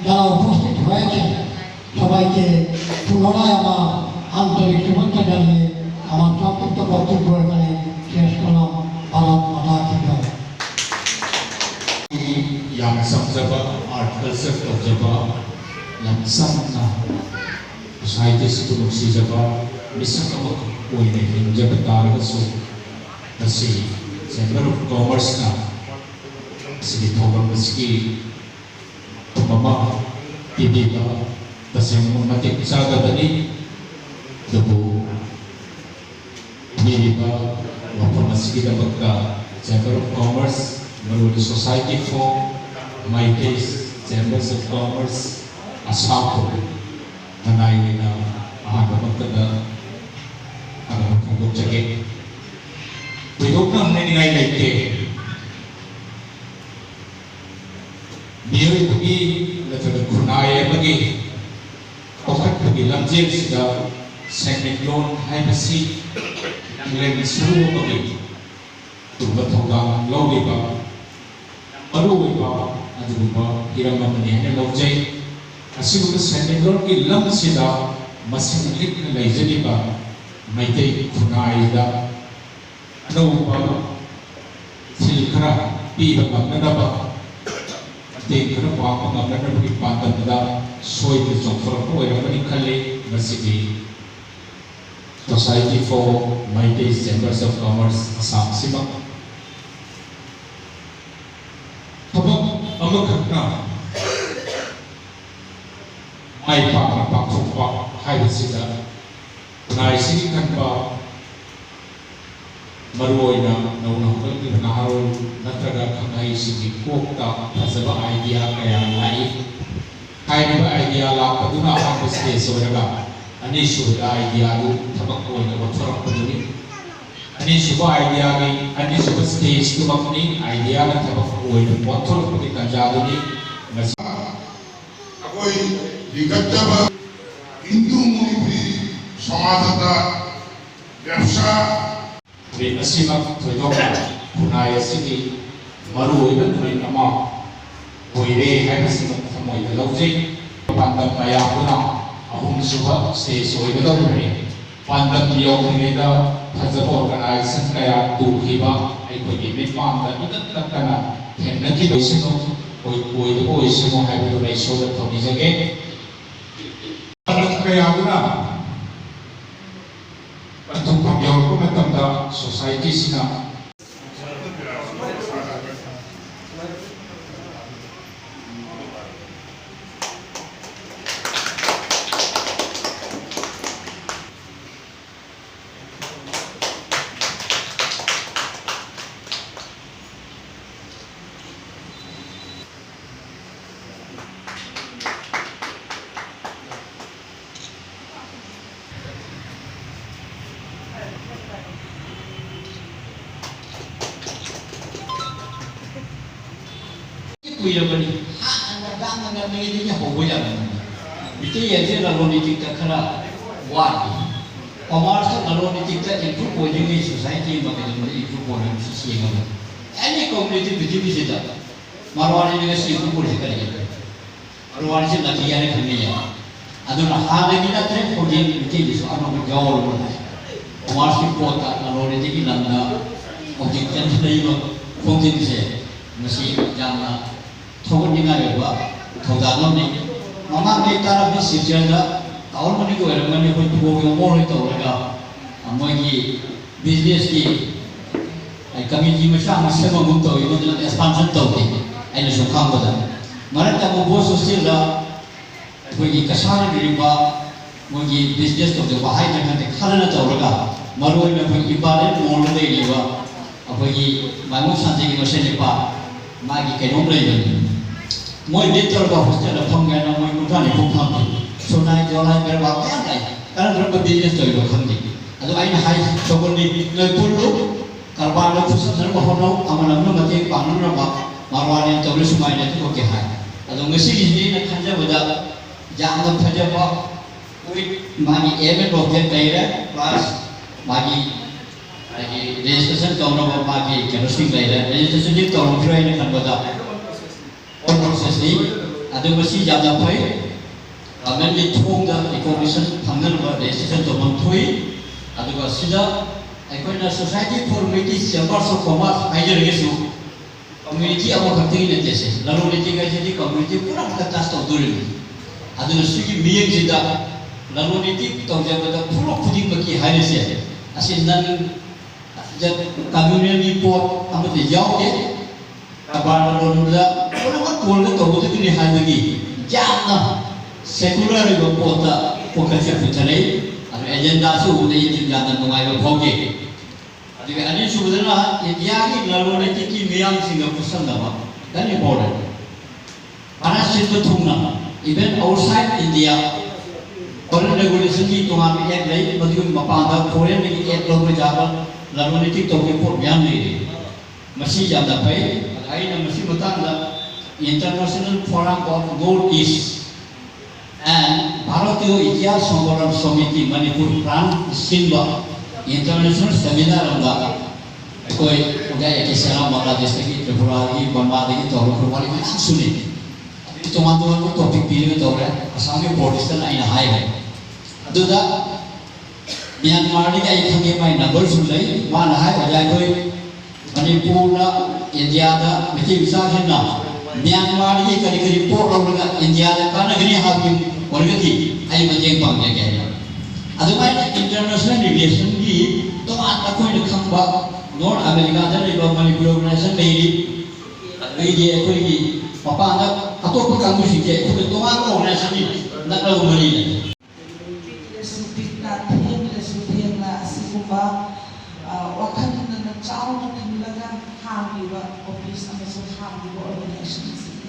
যারা উপস্থিত হয়েছে, সবাইকে পুনরায় আমার আন্তরিক শুভেচ্ছা জানিয়ে আমার সংক্ষিপ্ত বক্তব্য এখানে শেষ করলাম। ভারত মাতা কি জয়। ꯌꯥꯝ ꯆꯝꯖꯕ, ꯑꯥꯔꯠ ꯀꯜꯆꯔ ꯇꯧꯖꯕ, ꯌꯥꯝ ꯆꯝꯅ ꯁꯥꯍꯤꯇ꯭ꯌꯁꯤꯕꯨ ꯅꯨꯡꯁꯤꯖꯕ ꯃꯤꯁꯛ ꯑꯃꯈꯛ ꯑꯣꯏꯅ ꯍꯤꯡꯖꯕ ꯇꯥꯔꯒꯁꯨ, ꯉꯁꯤ ꯆꯦꯝꯕꯔ ꯑꯣꯐ ꯀꯣꯃꯔꯁꯅ ꯑꯁꯤꯒꯤ ꯊꯧꯔꯝ ꯑꯁꯤꯒꯤ ꯃꯐꯝ ꯑꯃ ꯄꯤꯕꯤꯕ ꯇꯁꯦꯡꯅ ꯃꯇꯤꯛ ꯆꯥꯗꯕꯅꯤ꯫ ꯑꯗꯨꯕꯨ ꯄꯤꯕꯤꯔꯤꯕ ꯋꯥꯐꯝ ꯑꯁꯤꯒꯤꯗꯃꯛꯇ Chamber of Commerce, ꯃꯔꯨꯑꯣꯏꯅ Society for Meitei Chambers of Commerce, ꯑꯁꯥꯝꯕꯨ ꯈꯨꯟꯅꯥꯏ ꯑꯣꯏꯅ ꯑꯍꯥꯟꯕꯃꯛꯇꯗ ꯊꯥꯒꯠꯄ ꯐꯣꯡꯗꯣꯛꯆꯒꯦ꯫ ꯊꯣꯏꯗꯣꯛꯅ ꯍꯥꯏꯅꯤꯡꯉꯥꯏ ꯂꯩꯇꯦ꯫ ꯃꯤꯑꯣꯏꯕꯒꯤ ꯅꯠꯇ꯭ꯔꯒ ꯈꯨꯟꯅꯥꯏ ꯑꯃꯒꯤ ꯆꯥꯎꯈꯠꯄꯒꯤ ꯂꯝꯖꯦꯜꯁꯤꯗ ꯁꯦꯟꯃꯤꯠꯂꯣꯟ ꯍꯥꯏꯕꯁꯤ ꯂꯥꯡꯂꯦꯟ ꯁꯔꯨ ꯑꯃꯒꯤ ꯑꯆꯧꯕ ꯊꯧꯗꯥꯡ ꯂꯧꯔꯤꯕ ꯃꯔꯨꯑꯣꯏꯕ ꯑꯗꯨꯒꯨꯝꯕ ꯍꯤꯔꯝ ꯑꯃꯅꯤ ꯍꯥꯏꯅ ꯂꯧꯖꯩ꯫ ꯑꯁꯤꯒꯨꯝꯕ ꯁꯦꯟꯃꯤꯠꯂꯣꯟꯒꯤ ꯂꯝꯁꯤꯗ ꯃꯁꯤꯡ ꯂꯤꯛꯅ ꯂꯩꯖꯔꯤꯕ ꯃꯩꯇꯩ ꯈꯨꯟꯅꯥꯏꯗ ꯑꯅꯧꯕ ꯏꯊꯤꯜ ꯈꯔ ꯄꯤꯕ ꯉꯝꯅꯅꯕ, ꯃꯇꯦꯡ ꯈꯔ ꯄꯥꯡꯕ ꯉꯝꯅꯅꯕꯒꯤ ꯄꯥꯟꯗꯝꯗ ꯁꯣꯏꯗꯅ ꯆꯣꯡꯊꯣꯔꯛꯄ ꯑꯣꯏꯔꯝꯒꯅꯤ ꯈꯜꯂꯤ꯫ ꯃꯁꯤꯒꯤ Society for Meitei Chambers of Commerce Assam ꯑꯁꯤꯃꯛ ꯊꯕꯛ ꯑꯃꯈꯛꯅ ꯃꯥꯏ ꯄꯥꯛꯅ ꯄꯥꯡꯊꯣꯛꯄ ꯍꯥꯏꯕꯁꯤꯗ ꯈꯨꯟꯅꯥꯏꯁꯤꯒꯤ ꯈꯟꯕ, ꯃꯔꯨꯑꯣꯏꯅ ꯅꯧꯅ ꯍꯧꯒꯠꯂꯛꯂꯤꯕ ꯅꯍꯥꯔꯣꯜ ꯅꯠꯇ꯭ꯔꯒ ꯈꯪꯍꯩꯁꯤꯡꯒꯤ ꯀꯣꯛꯇ ꯐꯖꯕ idea ꯀꯌꯥ ꯂꯥꯛꯏ꯫ ꯍꯥꯏꯔꯤꯕ idea ꯂꯥꯛꯄꯗꯨꯅ ꯑꯍꯥꯟꯕ stage ꯑꯣꯏꯔꯒ ꯑꯅꯤꯁꯨꯕꯗ idea ꯗꯨ ꯊꯕꯛ ꯑꯣꯏꯅ ꯑꯣꯟꯊꯣꯔꯛꯄꯗꯨꯅꯤ꯫ ꯑꯅꯤꯁꯨꯕ idea ꯒꯤ ꯑꯅꯤꯁꯨꯕ stage ꯇꯨꯃꯛꯅꯤ, idea ꯅ ꯊꯕꯛ ꯑꯣꯏꯅ ꯑꯣꯟꯊꯣꯔꯛꯄꯒꯤ ꯇꯥꯟꯖꯥꯗꯨꯅꯤ꯫ ꯃꯁꯤ ꯑꯩꯈꯣꯏ ꯂꯤꯡꯈꯠꯆꯕ ꯍꯤꯟꯗꯨ ꯃꯅꯤꯄꯨꯔꯤ ꯁꯃꯥꯖꯇ ꯕ꯭ꯌꯕꯁꯥ ꯅꯨꯃꯤꯠ ꯑꯁꯤꯃꯛ ꯊꯣꯏꯗꯣꯛꯅ ꯈꯨꯟꯅꯥꯏ ꯑꯁꯤꯒꯤ ꯃꯔꯨꯑꯣꯏꯕ ꯅꯨꯃꯤꯠ ꯑꯃ ꯑꯣꯏꯔꯦ ꯍꯥꯏꯕꯁꯤꯃ ꯊꯃꯣꯏꯗ ꯂꯧꯖꯩ꯫ ꯄꯥꯟꯗꯝ ꯃꯌꯥꯝꯗꯨꯅ ꯑꯍꯨꯝꯁꯨꯕ stage ꯑꯣꯏꯒꯗꯧꯔꯤꯕꯅꯤ꯫ ꯄꯥꯟꯗꯝ ꯌꯧꯗ꯭ꯔꯤꯉꯩꯗ ꯐꯖꯕ organization ꯀꯌꯥ ꯇꯨꯈꯤꯕ ꯑꯩꯈꯣꯏꯒꯤ ꯃꯤꯠꯃꯥꯡꯗ ꯏꯇꯠ ꯇꯠꯇꯅ ꯊꯦꯡꯅꯈꯤꯕ ꯑꯣꯏꯁꯅꯨ, ꯑꯣꯏ-, ꯑꯣꯏꯗꯕ ꯑꯣꯏꯁꯅꯨ ꯍꯥꯏꯕꯗꯨ ꯑꯩ ꯏꯁꯣꯔꯗ ꯊꯧꯅꯤꯖꯒꯦ꯫ ꯄꯥꯟꯗꯝ ꯀꯌꯥꯗꯨꯅ ꯄꯟꯊꯨꯡꯐꯝ ꯌꯧꯔꯛꯄ ꯃꯇꯝꯗ society ꯁꯤꯅ ꯀꯨꯏꯔꯕꯅꯤ꯫ ꯍꯥꯟꯅ ꯌꯥꯝꯅ ꯉꯟꯅ ꯉꯟꯅꯉꯩꯗꯒꯤ ꯍꯧꯕ ꯌꯥꯕꯅꯤ꯫ ꯃꯤꯇꯩ ꯌꯦꯟꯁꯦ ꯂꯂꯣꯟ ꯏꯇꯤꯛꯇ ꯈꯔ ꯋꯥꯠꯂꯤ꯫ ꯀꯃꯔꯁꯇ ꯂꯂꯣꯟ ꯏꯇꯤꯛꯇ improve ꯑꯣꯏꯗ꯭ꯔꯤꯉꯩ society ꯑꯃ ꯀꯩꯗꯧꯅꯨꯡꯗ improve ꯑꯣꯏꯔꯣꯏ ꯍꯥꯏꯕꯁꯤ ꯁꯦꯡꯉꯕꯅꯤ꯫ Any community ꯄ꯭ꯔꯤꯊꯤꯕꯤꯁꯤꯗ ꯃꯔꯋꯥꯔꯤꯅ ꯉꯁꯤ improve ꯑꯣꯏꯔꯤꯁꯤ ꯀꯔꯤꯒꯤꯅꯣ? ꯃꯔꯋꯥꯔꯤꯁꯦ ꯂꯥꯛꯏ ꯍꯥꯏꯅ ꯈꯪꯅꯩꯌꯦ꯫ ꯑꯗꯨꯅ ꯍꯥꯟꯅꯒꯤ ꯅꯠꯇ꯭ꯔꯦ, ꯍꯧꯖꯤꯛ ꯃꯤꯇꯩꯒꯤꯁꯨ ꯑꯅꯧꯕ ꯌꯥꯎꯔꯕꯅꯤ꯫ ꯀꯃꯔꯁꯀꯤ ꯄꯣꯠꯇ ꯂꯂꯣꯟ ꯏꯇꯤꯛꯀꯤ ꯂꯝꯗ ꯍꯧꯖꯤꯛ ꯆꯦꯟꯁꯤꯜꯂꯛꯏꯕ ꯈꯣꯡꯖꯦꯜꯁꯦ ꯃꯁꯤ ꯌꯥꯝꯅ ꯊꯧꯒꯠꯅꯤꯡꯉꯥꯏ ꯑꯣꯏꯕ ꯊꯧꯗꯥꯡ ꯑꯃꯅꯤ꯫ ꯃꯃꯥꯡꯗꯩ ꯇꯥꯔꯝꯃꯤ ꯁꯤꯜꯆꯔꯗ ꯇꯥꯎꯟ ꯃꯅꯨꯡꯒꯤ ꯑꯣꯏꯔꯝꯒꯅꯤ, ꯑꯩꯈꯣꯏ ꯊꯧꯒꯜꯒꯤ ꯃꯑꯣꯡ ꯇꯧꯔꯒ ꯃꯣꯏꯒꯤ ꯕꯤꯖꯤꯅꯦꯁꯀꯤ ꯀꯃꯤꯇꯤ ꯃꯆꯥ ꯑꯃ ꯁꯦꯝꯃꯒꯨꯝ ꯇꯧꯏ, ꯃꯗꯨꯅ ꯑꯦꯛꯁꯄꯥꯟꯁꯟ ꯇꯧꯗꯦ꯫ ꯑꯩꯅ ꯁꯨꯝ ꯈꯪꯕꯗ ꯃꯔꯛꯇ ꯑꯃꯨꯛ ꯕꯣꯁ ꯍꯣꯁꯇꯦꯜꯗ ꯑꯩꯈꯣꯏꯒꯤ ꯀꯁꯥꯔꯅ ꯂꯩꯔꯤꯕ ꯃꯣꯏꯒꯤ ꯕꯤꯖꯤꯅꯦꯁ ꯇꯧꯖꯕ ꯍꯥꯏꯗ꯭ꯔꯥ ꯈꯪꯗꯦ, ꯈꯔꯅ ꯇꯧꯔꯒ ꯃꯔꯨꯑꯣꯏꯅ ꯑꯩꯈꯣꯏ ꯏꯝꯐꯥꯜ ꯃꯣꯜꯗ ꯂꯩꯔꯤꯕ ꯑꯩꯈꯣꯏꯒꯤ ꯃꯥꯏꯕꯝ ꯁꯥꯟꯇꯒꯤ ꯃꯁꯦꯟ ꯅꯨꯄꯥ ꯃꯥꯒꯤ ꯀꯩꯅꯣꯝ ꯂꯩꯕꯅꯤ꯫ ꯃꯣꯏ ꯂꯤꯠ ꯇꯧꯔꯒ ꯍꯣꯁꯇꯦꯜꯗ ꯐꯝꯒꯦ ꯍꯥꯏꯅ ꯃꯣꯏ ꯀꯨꯟꯊ꯭ꯔꯥ ꯅꯤꯐꯨ ꯐꯝꯃꯤ꯫ ꯁꯣꯅꯥꯏ ꯖꯣꯂꯥꯏ ꯕꯦꯔꯕꯥ ꯃꯌꯥꯝ ꯂꯩ꯫ ꯀꯔꯝ ꯀꯔꯝꯕ ꯕꯤꯖꯤꯅꯦꯁ ꯇꯧꯔꯤꯅꯣ ꯈꯪꯗꯦ꯫ ꯑꯗꯣ ꯑꯩꯅ ꯍꯥꯏ ꯁꯣꯒꯣꯜꯅꯤ, ꯅꯣꯏ ꯄꯨꯜꯂꯨ, ꯀꯔꯕꯥꯔꯗ ꯈꯨꯠꯁꯝꯅꯅꯕ ꯍꯣꯠꯅꯧ, ꯑꯃꯅ ꯑꯃꯅ ꯃꯇꯦꯡ ꯄꯥꯡꯅꯅꯕ꯫ ꯃꯔꯋꯥꯅꯤ ꯇꯧꯔꯤ ꯁꯨꯃꯥꯏꯅ ꯊꯣꯛꯀꯦ ꯍꯥꯏ꯫ ꯑꯗꯣ ꯉꯁꯤꯒꯤꯁꯤꯗꯤ ꯑꯩꯅ ꯈꯟꯖꯕꯗ ꯌꯥꯝꯅ ꯐꯖꯕ ꯃꯥꯒꯤ aim and object ꯂꯩꯔꯦ, plus ꯃꯥꯒꯤ ꯍꯥꯏꯗꯤ ꯔꯦꯖꯤꯁꯇ꯭ꯔꯦꯁꯟ ꯇꯧꯅꯕ ꯃꯥꯒꯤ ꯀꯩꯅꯣꯁꯤꯡ ꯂꯩꯔꯦ꯫ ꯔꯦꯖꯤꯁꯇ꯭ꯔꯦꯁꯟꯗꯤ ꯇꯧꯔꯝꯈꯤꯔꯣꯏ ꯍꯥꯏꯅ ꯈꯟꯕꯗ ꯑꯣꯜ ꯄ꯭ꯔꯣꯁꯦꯁꯅꯤ꯫ ꯑꯗꯨ ꯃꯁꯤ ꯌꯥꯝꯅ ꯐꯩ꯫ ꯒꯚꯔꯟꯃꯦꯟꯒꯤ ꯊꯣꯡꯗ ꯔꯤꯀꯣꯒꯅꯤꯁꯟ ꯐꯪꯅꯅꯕ ꯔꯦꯖꯤꯁꯇ꯭ꯔꯦꯁꯟ ꯇꯧꯐꯝ ꯊꯣꯛꯏ꯫ ꯑꯗꯨꯒ ꯁꯤꯗ ꯑꯩꯈꯣꯏꯅ Society for Metis Chambers of Commerce ꯍꯥꯏꯖꯔꯒꯁꯨ ꯀꯝꯃ꯭ꯌꯨꯅꯤꯇꯤ ꯑꯃꯈꯛꯇꯒꯤ ꯅꯠꯇꯦ ꯁꯦ꯫ ꯂꯂꯣꯟ ꯏꯇꯤꯛ ꯍꯥꯏꯁꯤꯗꯤ ꯀꯝꯃ꯭ꯌꯨꯅꯤꯇꯤ ꯄꯨꯝꯅꯃꯛꯇ ꯇꯆ ꯇꯧꯗꯣꯔꯤꯕꯅꯤ꯫ ꯑꯗꯨꯅ ꯁꯤꯒꯤ ꯃꯤꯠꯌꯦꯡꯁꯤꯗ ꯂꯂꯣꯟ ꯏꯇꯤꯛ ꯇꯧꯖꯕꯗ ꯐꯨꯔꯨꯞ ꯈꯨꯗꯤꯡꯃꯛꯀꯤ ꯍꯥꯏꯔꯤꯁꯦ ꯑꯁꯤ ꯅꯟ ꯀꯝꯃ꯭ꯌꯨꯅꯦꯜꯒꯤ ꯄꯣꯠ ꯑꯃꯠꯇ ꯌꯥꯎꯗꯦ꯫ ꯀꯔꯕꯥꯔ ꯂꯂꯣꯟꯕꯗ ꯄꯨꯝꯅꯃꯛ ꯀꯣꯜꯗ ꯇꯧꯒꯗꯕꯅꯤ ꯍꯥꯏꯕꯒꯤ ꯌꯥꯝꯅ ꯁꯦꯀꯨꯂꯔ ꯑꯣꯏꯕ ꯄꯣꯠꯇ ꯋꯥꯈꯜꯁꯦ ꯄꯨꯊꯔꯛꯏ꯫ ꯑꯗꯨ ꯑꯦꯖꯦꯟꯗꯥꯁꯨ ꯎꯕꯗ ꯑꯩ ꯌꯥꯝꯅ ꯅꯨꯡꯉꯥꯏꯕ ꯐꯥꯎꯖꯩ꯫ ꯑꯗꯨꯒ ꯑꯅꯤꯁꯨꯕꯗꯅ ꯏꯟꯗꯤꯌꯥꯒꯤ ꯂꯂꯣꯟ ꯏꯇꯤꯛꯀꯤ ꯃꯤꯌꯥꯝꯁꯤꯡꯒ ꯈꯨꯠꯁꯝꯅꯕ, very important꯫ ꯃꯥꯅ ꯁꯤꯟꯕ ꯊꯨꯡꯅ, even outside India, foreign regulationꯒꯤ ꯇꯣꯉꯥꯟꯕ act ꯂꯩ, ꯃꯗꯨꯒꯤ ꯃꯄꯥꯟꯗ foreignꯗꯒꯤ act ꯂꯧꯕ ꯌꯥꯕ ꯂꯂꯣꯟ ꯏꯇꯤꯛ ꯇꯧꯕꯒꯤ ꯄꯣꯠ ꯃꯌꯥꯝ ꯂꯩꯔꯤ꯫ ꯃꯁꯤ ꯌꯥꯝꯅ ꯐꯩ꯫ ꯑꯗ ꯑꯩꯅ ꯃꯁꯤ ꯃꯇꯥꯡꯗ International Forum of North East and Bharatiya Itihas Sankalan Samiti Manipur France ꯁꯤꯟꯕ international seminar ꯑꯃꯗ ꯑꯩꯈꯣꯏ ꯑꯣꯖꯥ ꯑꯦ ꯀꯦ ꯁꯦꯅꯥ ꯕꯪꯒ꯭ꯂꯥꯗꯦꯁꯇꯒꯤ, ꯇ꯭ꯔꯤꯄꯨꯔꯥꯗꯒꯤ, ꯕꯔꯃꯥꯗꯒꯤ ꯇꯧꯔꯒ ꯋꯥꯔꯤ ꯃꯌꯥꯝ ꯁꯨꯅꯩ꯫ ꯇꯣꯉꯥꯟ ꯇꯣꯉꯥꯟꯕ topic ꯄꯤꯔꯒ ꯇꯧꯔꯦ꯫ ꯑꯁꯥꯝꯒꯤ ꯕꯣꯔꯗꯤꯁꯇꯅ ꯑꯩꯅ ꯍꯥꯏꯔꯦ꯫ ꯑꯗꯨꯗ ꯃ꯭ꯌꯥꯟꯃꯥꯔꯗꯒꯤ ꯑꯩ ꯈꯪꯉꯦ, ꯃꯥꯏ numberꯁꯨ ꯂꯩ꯫ ꯃꯥꯅ ꯍꯥꯏ, "ꯑꯣꯖꯥ, ꯑꯩꯈꯣꯏ ꯃꯅꯤꯄꯨꯔꯗ, ꯏꯟꯗꯤꯌꯥꯗ ꯃꯩꯇꯩ ꯃꯆꯥꯁꯤꯡꯅ ꯃ꯭ꯌꯥꯟꯃꯥꯔꯗꯒꯤ ꯀꯔꯤ ꯀꯔꯤ ꯄꯣꯠ ꯂꯧꯔꯒ ꯏꯟꯗꯤꯌꯥꯗ ꯀꯥꯟꯅꯒꯅꯤ ꯍꯥꯏꯕꯗꯨ ꯑꯣꯏꯔꯒꯗꯤ ꯑꯩ ꯃꯇꯦꯡ ꯄꯥꯡꯖꯒꯦ" ꯍꯥꯏꯅ꯫ ꯑꯗꯨꯃꯥꯏꯅ international relationꯒꯤ ꯇꯣꯉꯥꯟꯅ ꯑꯩꯈꯣꯏꯅ ꯈꯪꯕ North Americaꯗ ꯂꯩꯕ Manipur organization ꯂꯩꯔꯤ, ꯑꯗꯒꯤꯗꯤ ꯑꯩꯈꯣꯏꯒꯤ ꯃꯄꯥꯟꯗ ꯑꯇꯣꯞꯄ ꯀꯥꯡꯕꯨꯁꯤꯡꯁꯦ ꯑꯩꯈꯣꯏꯒ ꯇꯣꯉꯥꯟꯕ organizationꯅꯤ, ꯅꯛꯅꯕ ꯃꯔꯤ ꯂꯩ꯫ ꯄꯤꯛꯂꯁꯨ ꯄꯤꯛꯅ, ꯊꯦꯡꯂꯁꯨ ꯊꯦꯡꯅ ꯑꯁꯤꯒꯨꯝꯕ, ꯑ, ꯋꯥꯈꯜ ꯆꯥꯎꯅ ꯊꯝꯂꯒ ꯍꯥꯡꯂꯤꯕ office ꯑꯃꯁꯨꯡ ꯍꯥꯡꯂꯤꯕ organizationꯁꯤꯡ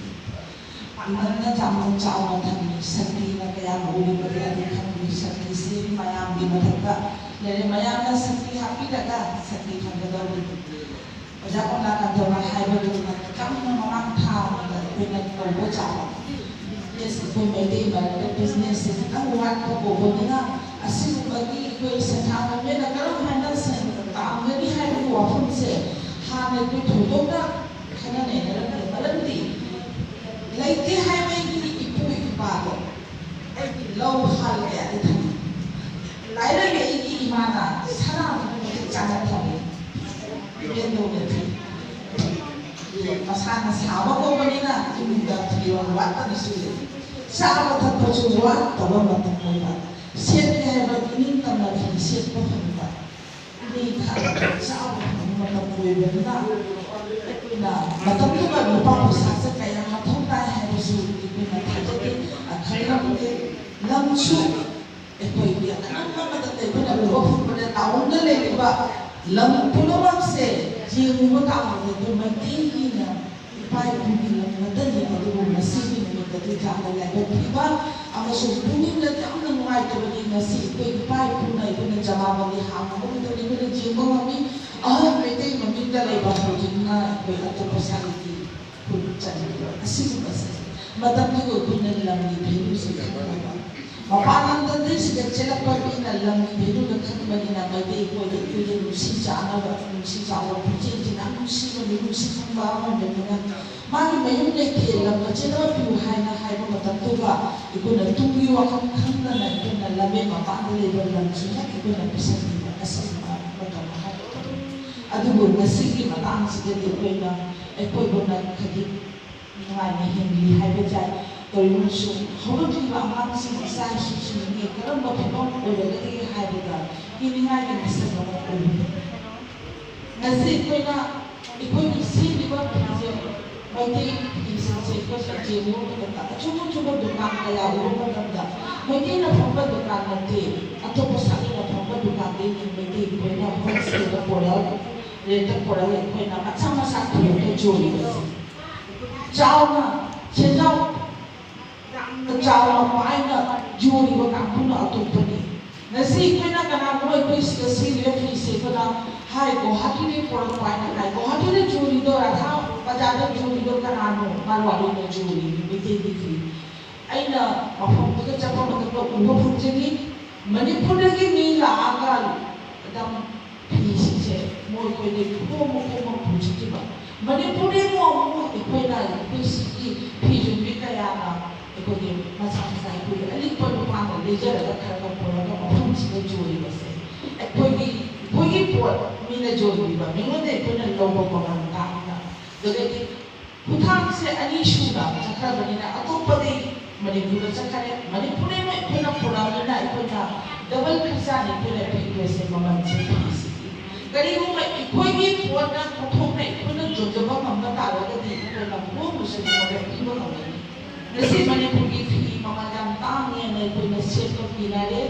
ꯄꯥꯡꯒꯜꯅ ꯌꯥꯝꯅ ꯆꯥꯎꯅ ꯊꯝꯃꯤ꯫ ꯁꯛꯇꯤꯅ ꯀꯌꯥꯝ ꯎꯔꯤꯕꯒꯦ ꯑꯗꯨ ꯈꯪꯗꯦ꯫ ꯁꯛꯇꯤꯁꯤ ꯃꯌꯥꯝꯒꯤ ꯃꯊꯛꯇ ꯂꯩꯔꯦ꯫ ꯃꯌꯥꯝꯅ ꯁꯛꯇꯤ ꯍꯥꯞꯄꯤꯔꯒ ꯁꯛꯇꯤ ꯐꯪꯒꯗꯧꯔꯤꯕꯅꯤ꯫ ꯑꯣꯖꯥ ꯀꯃꯂꯥꯀꯥꯟꯇꯅ ꯍꯥꯏꯕꯒꯨꯝꯅ ꯌꯥꯝꯅ ꯃꯃꯥꯡ ꯊꯥ ꯑꯃꯗ ꯑꯩꯈꯣꯏꯅ ꯇꯧꯕ ꯆꯥꯕ business, ꯑꯩꯈꯣꯏ ꯃꯩꯇꯩ ꯃꯔꯛꯇ businessꯁꯦ ꯈꯤꯇꯪ ꯋꯥꯠꯄ ꯎꯕꯅꯤꯅ ꯑꯁꯤꯒꯨꯝꯕꯒꯤ ꯑꯩꯈꯣꯏ ꯁꯦꯟꯊꯥ ꯂꯝꯕꯤꯗ ꯀꯔꯝ ꯍꯥꯏꯅ ꯁꯦꯟ ꯇꯥꯟꯒꯅꯤ ꯍꯥꯏꯕꯒꯤ ꯋꯥꯐꯝꯁꯦ ꯍꯥꯟꯅ ꯑꯩꯈꯣꯏ ꯊꯣꯏꯗꯣꯛꯅ ꯈꯟꯅ ꯅꯩꯅꯔꯝꯗꯦ꯫ ꯃꯔꯝꯗꯤ ꯂꯩꯇꯦ ꯍꯥꯏꯕꯒꯤ ꯏꯄꯨ ꯏꯄꯥꯗꯣ ꯑꯩꯒꯤ ꯂꯧ ꯍꯥꯜꯂꯦ ꯑꯗꯨ ꯊꯝꯃꯤ꯫ ꯂꯥꯏꯔꯕ ꯑꯩꯒꯤ ꯏꯃꯥꯅ ꯁꯅꯥꯗꯨꯒꯤ ꯃꯇꯤꯛ ꯆꯥꯅ ꯊꯝꯃꯤ꯫ ꯏꯕꯦꯟꯗꯧꯅꯗꯤ ꯃꯁꯥꯅ ꯁꯥꯕ ꯀꯧꯕꯅꯤꯅ ꯏꯃꯨꯡꯗ ꯐꯤꯔꯣꯜ ꯋꯥꯠꯇꯅꯁꯨ ꯂꯩ꯫ ꯆꯥꯕ ꯊꯛꯄꯁꯨ ꯋꯥꯠꯇꯕ ꯃꯇꯝ ꯑꯣꯏꯕ꯫ ꯁꯦꯠꯀꯦ ꯍꯥꯏꯕ ꯏꯅꯤꯡꯇꯝꯅ ꯐꯤ ꯁꯦꯠꯄ ꯐꯪꯕ꯫ ꯏꯅꯤꯡꯊꯥ ꯆꯥꯕ ꯐꯪꯕ ꯃꯇꯝ ꯑꯣꯏꯕꯅꯤꯅ ꯑꯩꯈꯣꯏꯅ ꯃꯇꯝꯗꯨꯗ ꯂꯨꯄꯥ ꯄꯩꯁꯥꯁꯦ ꯀꯌꯥ ꯃꯊꯧ ꯇꯥꯏ ꯍꯥꯏꯕꯁꯨ ꯑꯩꯈꯣꯏꯅ ꯊꯥꯖꯗꯦ, ꯈꯪꯂꯝꯗꯦ꯫ ꯂꯝꯁꯨ ꯑꯩꯈꯣꯏꯒꯤ ꯑꯅꯝꯕ ꯃꯇꯝꯗ ꯑꯩꯈꯣꯏꯅ ꯎꯕ ꯐꯪꯕꯗ townꯗ ꯂꯩꯔꯤꯕ ꯂꯝ ꯄꯨꯝꯅꯃꯛꯁꯦ ꯌꯦꯡꯉꯨꯕ ꯇꯥꯕꯗ ꯑꯩꯈꯣꯏ ꯃꯩꯇꯩꯒꯤꯅ ꯏꯄꯥ ꯏꯄꯨꯒꯤ ꯂꯝ ꯉꯥꯛꯇꯅꯤ꯫ ꯑꯗꯨꯕꯨ ꯉꯁꯤꯒꯤ ꯅꯨꯃꯤꯠꯇꯗꯤ ꯌꯥꯝꯅ ꯂꯥꯏꯕꯛ ꯊꯤꯕ ꯑꯃꯁꯨꯡ ꯄꯨꯛꯅꯤꯡꯗ ꯌꯥꯝꯅ ꯅꯨꯡꯉꯥꯏꯇꯕꯗꯤ ꯉꯁꯤ ꯑꯩꯈꯣꯏ ꯏꯄꯥ ꯏꯄꯨꯅ ꯑꯩꯈꯣꯏꯅ ꯖꯃꯥꯕꯟꯗꯤ ꯍꯥꯡꯕ ꯃꯇꯝꯗ ꯑꯩꯈꯣꯏꯅ ꯌꯦꯡꯕ ꯉꯝꯃꯤ꯫ ꯑꯍꯜ ꯃꯩꯇꯩ ꯃꯃꯤꯡꯗ ꯂꯩꯕ ꯍꯧꯖꯤꯛꯅ ꯑꯩꯈꯣꯏ ꯑꯇꯣꯞꯄ ꯁꯥꯒꯩꯒꯤ ꯈꯨꯜ ꯆꯪꯉꯤꯕ ꯑꯁꯤꯒꯨꯝꯕꯁꯦ ꯃꯇꯝꯗꯨꯒ ꯑꯩꯈꯣꯏꯅ ꯂꯝꯒꯤ value ꯁꯦ ꯈꯪꯗꯕ, ꯃꯄꯥꯟ ꯂꯝꯗ ꯁꯤꯗ ꯆꯦꯜꯂꯛꯄ ꯃꯤꯅ ꯂꯝꯒꯤ value ꯗꯣ ꯈꯪꯕꯅꯤꯅ ꯃꯩꯇꯩ ꯑꯩꯈꯣꯏꯗ ꯑꯩꯈꯣꯏꯗ ꯅꯨꯡꯁꯤ ꯆꯥꯅꯕ, ꯅꯨꯡꯁꯤ ꯆꯥꯎꯕ ꯄꯨꯛꯆꯦꯜꯁꯤꯅ ꯅꯨꯡꯁꯤꯕ, ꯃꯤꯅꯨꯡꯁꯤ ꯈꯪꯕ ꯑꯃ ꯂꯩꯕꯅ ꯃꯥꯒꯤ ꯃꯌꯨꯝ ꯂꯩꯇꯦ, ꯂꯝꯒ ꯆꯦꯜꯂꯒ ꯄꯤꯌꯨ ꯍꯥꯏꯅ ꯍꯥꯏꯕ ꯃꯇꯝꯗꯨꯒ ꯑꯩꯈꯣꯏꯅ ꯇꯨꯡꯒꯤ ꯋꯥꯈꯜ ꯈꯪꯗꯅ ꯑꯩꯈꯣꯏꯅ ꯂꯝꯕꯦꯟ ꯃꯄꯥꯟꯗ ꯂꯩꯕ ꯂꯝꯁꯨ ꯍꯦꯛ ꯑꯩꯈꯣꯏꯅ ꯄꯤꯁꯟꯕꯤꯕ ꯑꯁꯤꯒꯨꯝꯕ ꯃꯇꯝ ꯑꯃ ꯍꯥꯏꯕ꯫ ꯑꯗꯨꯕꯨ ꯉꯁꯤꯒꯤ ꯃꯇꯥꯡꯁꯤꯗꯗꯤ ꯑꯩꯈꯣꯏꯅ ꯑꯩꯈꯣꯏꯕꯨꯅ ꯈꯖꯤꯛ ꯅꯨꯡꯉꯥꯏꯅ ꯍꯤꯡꯂꯤ ꯍꯥꯏꯕ ꯌꯥꯏ꯫ ꯀꯔꯤꯒꯨꯝꯕꯁꯨ ꯍꯧꯔꯛꯂꯤꯕ ꯑꯉꯥꯡꯁꯤꯡ, ꯏꯆꯥ ꯏꯁꯨꯁꯤꯡꯒꯤ ꯀꯔꯝꯕ ꯐꯤꯕꯝ ꯑꯣꯏꯔꯒꯗꯒꯦ ꯍꯥꯏꯕꯗ ꯄꯤꯅꯤꯡꯉꯥꯏꯒꯤ ꯃꯁꯛ ꯑꯃ ꯑꯣꯏꯕꯅꯤ꯫ ꯉꯁꯤ ꯑꯩꯈꯣꯏꯅ ꯑꯩꯈꯣꯏꯒꯤ ꯁꯦꯠꯂꯤꯕ ꯐꯤꯁꯦ, ꯃꯩꯇꯩ ꯐꯤꯁꯤꯡꯁꯦ ꯑꯩꯈꯣꯏꯅ ꯌꯦꯡꯕ ꯃꯇꯝꯗ ꯑꯆꯧ ꯑꯆꯧꯕ ꯗꯨꯀꯥꯟ ꯀꯌꯥ ꯎꯕ ꯃꯇꯝꯗ ꯃꯩꯇꯩꯅ ꯐꯝꯕ ꯗꯨꯀꯥꯟ ꯅꯠꯇꯦ, ꯑꯇꯣꯞꯄ ꯁꯥꯒꯩꯅ ꯐꯝꯕ ꯗꯨꯀꯥꯟꯗꯒꯤ ꯃꯩꯇꯩ ꯑꯩꯈꯣꯏꯅ wholesale ꯗ ꯄꯨꯔꯛꯑꯒ, rate ꯇ ꯄꯨꯔꯛꯑꯒ ꯑꯩꯈꯣꯏꯅ ꯃꯆꯥ ꯃꯆꯥ ꯄꯨꯔꯛꯑꯒ ꯌꯣꯜꯂꯤꯕꯁꯦ꯫ ꯆꯥꯎꯅ ꯁꯦꯟꯖꯥꯎ ꯌꯥꯝꯅ ꯆꯥꯎꯅ ꯄꯥꯏꯅ ꯌꯣꯜꯂꯤꯕ ꯀꯥꯡꯕꯨꯅ ꯑꯇꯣꯞꯄꯅꯤ꯫ ꯉꯁꯤ ꯑꯩꯈꯣꯏꯅ ꯀꯅꯥꯒꯨꯝꯕ ꯑꯩꯈꯣꯏ ꯁꯤꯗ ꯁꯦꯠꯂꯤꯕ ꯐꯤꯁꯦ ꯑꯩꯈꯣꯏꯅ ꯍꯥꯏ, ꯒꯨꯋꯥꯍꯥꯇꯤꯗꯒꯤ ꯄꯨꯔꯛꯄ ꯍꯥꯏꯅ ꯍꯥꯏ꯫ ꯒꯨꯋꯥꯍꯥꯇꯤꯗ ꯌꯣꯜꯂꯤꯗꯣ, ꯔꯥꯙꯥ ꯕꯖꯥꯔꯗ ꯌꯣꯜꯂꯤꯗꯣ ꯀꯅꯥꯅꯣ? ꯃꯥꯔꯋꯥꯔꯤꯅ ꯌꯣꯜꯂꯤꯅꯤ ꯃꯩꯇꯩꯒꯤ ꯐꯤ꯫ ꯑꯩꯅ ꯃꯐꯝꯗꯨꯗ ꯆꯠꯄ ꯃꯇꯝꯗ ꯎꯕ ꯐꯪꯖꯈꯤ꯫ ꯃꯅꯤꯄꯨꯔꯗꯒꯤ ꯃꯤ ꯂꯥꯛꯑꯒ ꯑꯗꯨꯝ ꯐꯤꯁꯤꯡꯁꯦ ꯃꯣꯏ ꯑꯩꯈꯣꯏꯗꯤ ꯈꯣꯝ ꯈꯣꯝ ꯄꯨꯖꯈꯤꯕ꯫ ꯃꯅꯤꯄꯨꯔꯗꯒꯤ ꯑꯃꯨꯛ ꯑꯩꯈꯣꯏꯅ, ꯑꯩꯈꯣꯏ ꯁꯤꯒꯤ ꯐꯤ ꯌꯣꯟꯕꯤ ꯀꯌꯥꯅ ꯑꯩꯈꯣꯏꯒꯤ ꯃꯆꯥ ꯃꯆꯥ ꯑꯩꯈꯣꯏꯒꯤ ꯑꯂꯤꯛꯄ ꯅꯨꯄꯥꯅ ꯂꯩꯖꯔꯒ ꯈꯔ ꯈꯔ ꯄꯨꯔꯒ ꯃꯐꯝꯁꯤꯗ ꯌꯣꯜꯂꯤꯕꯁꯦ, ꯑꯩꯈꯣꯏꯒꯤ, ꯑꯩꯈꯣꯏꯒꯤ ꯄꯣꯠ ꯃꯤꯅ ꯌꯣꯟꯕꯤꯕ, ꯃꯤꯉꯣꯟꯗ ꯑꯩꯈꯣꯏꯅ ꯂꯧꯕ ꯃꯃꯜ ꯇꯥꯡꯅ꯫ ꯑꯗꯨꯗꯒꯤ ꯈꯨꯠꯊꯥꯡꯁꯦ ꯑꯅꯤ ꯁꯨꯅ ꯆꯠꯈ꯭ꯔꯕꯅꯤꯅ ꯑꯇꯣꯞꯄꯗꯤ ꯃꯅꯤꯄꯨꯔꯗ ꯆꯠꯈꯔꯦ꯫ ꯃꯅꯤꯄꯨꯔꯗꯩ ꯑꯩꯈꯣꯏꯅ ꯄꯨꯔꯛꯑꯕꯅꯤꯅ ꯑꯩꯈꯣꯏꯅ double ꯈꯔꯁꯥꯅꯤ ꯑꯩꯈꯣꯏꯅ ꯄꯤꯗꯣꯏꯁꯦ ꯃꯃꯜꯁꯦ ꯐꯤꯁꯤꯒꯤ꯫ ꯀꯔꯤꯒꯨꯝꯕ ꯑꯩꯈꯣꯏꯒꯤ ꯄꯣꯠꯅ ꯄꯣꯠꯊꯣꯛꯅ ꯑꯩꯈꯣꯏꯅ ꯌꯣꯟꯖꯕ ꯉꯝꯕ ꯇꯥꯔꯒꯗꯤ ꯑꯩꯈꯣꯏꯅ ꯍꯣꯡꯕꯁꯨ ꯃꯉꯣꯟꯗ ꯄꯤꯕ ꯉꯝꯒꯅꯤ꯫ ꯉꯁꯤ ꯃꯅꯤꯄꯨꯔꯒꯤ ꯐꯤ ꯃꯃꯜ ꯌꯥꯝ ꯇꯥꯡꯉꯦꯅ ꯑꯩꯈꯣꯏꯅ ꯁꯦꯠꯄ ꯄꯤꯅꯔꯦ,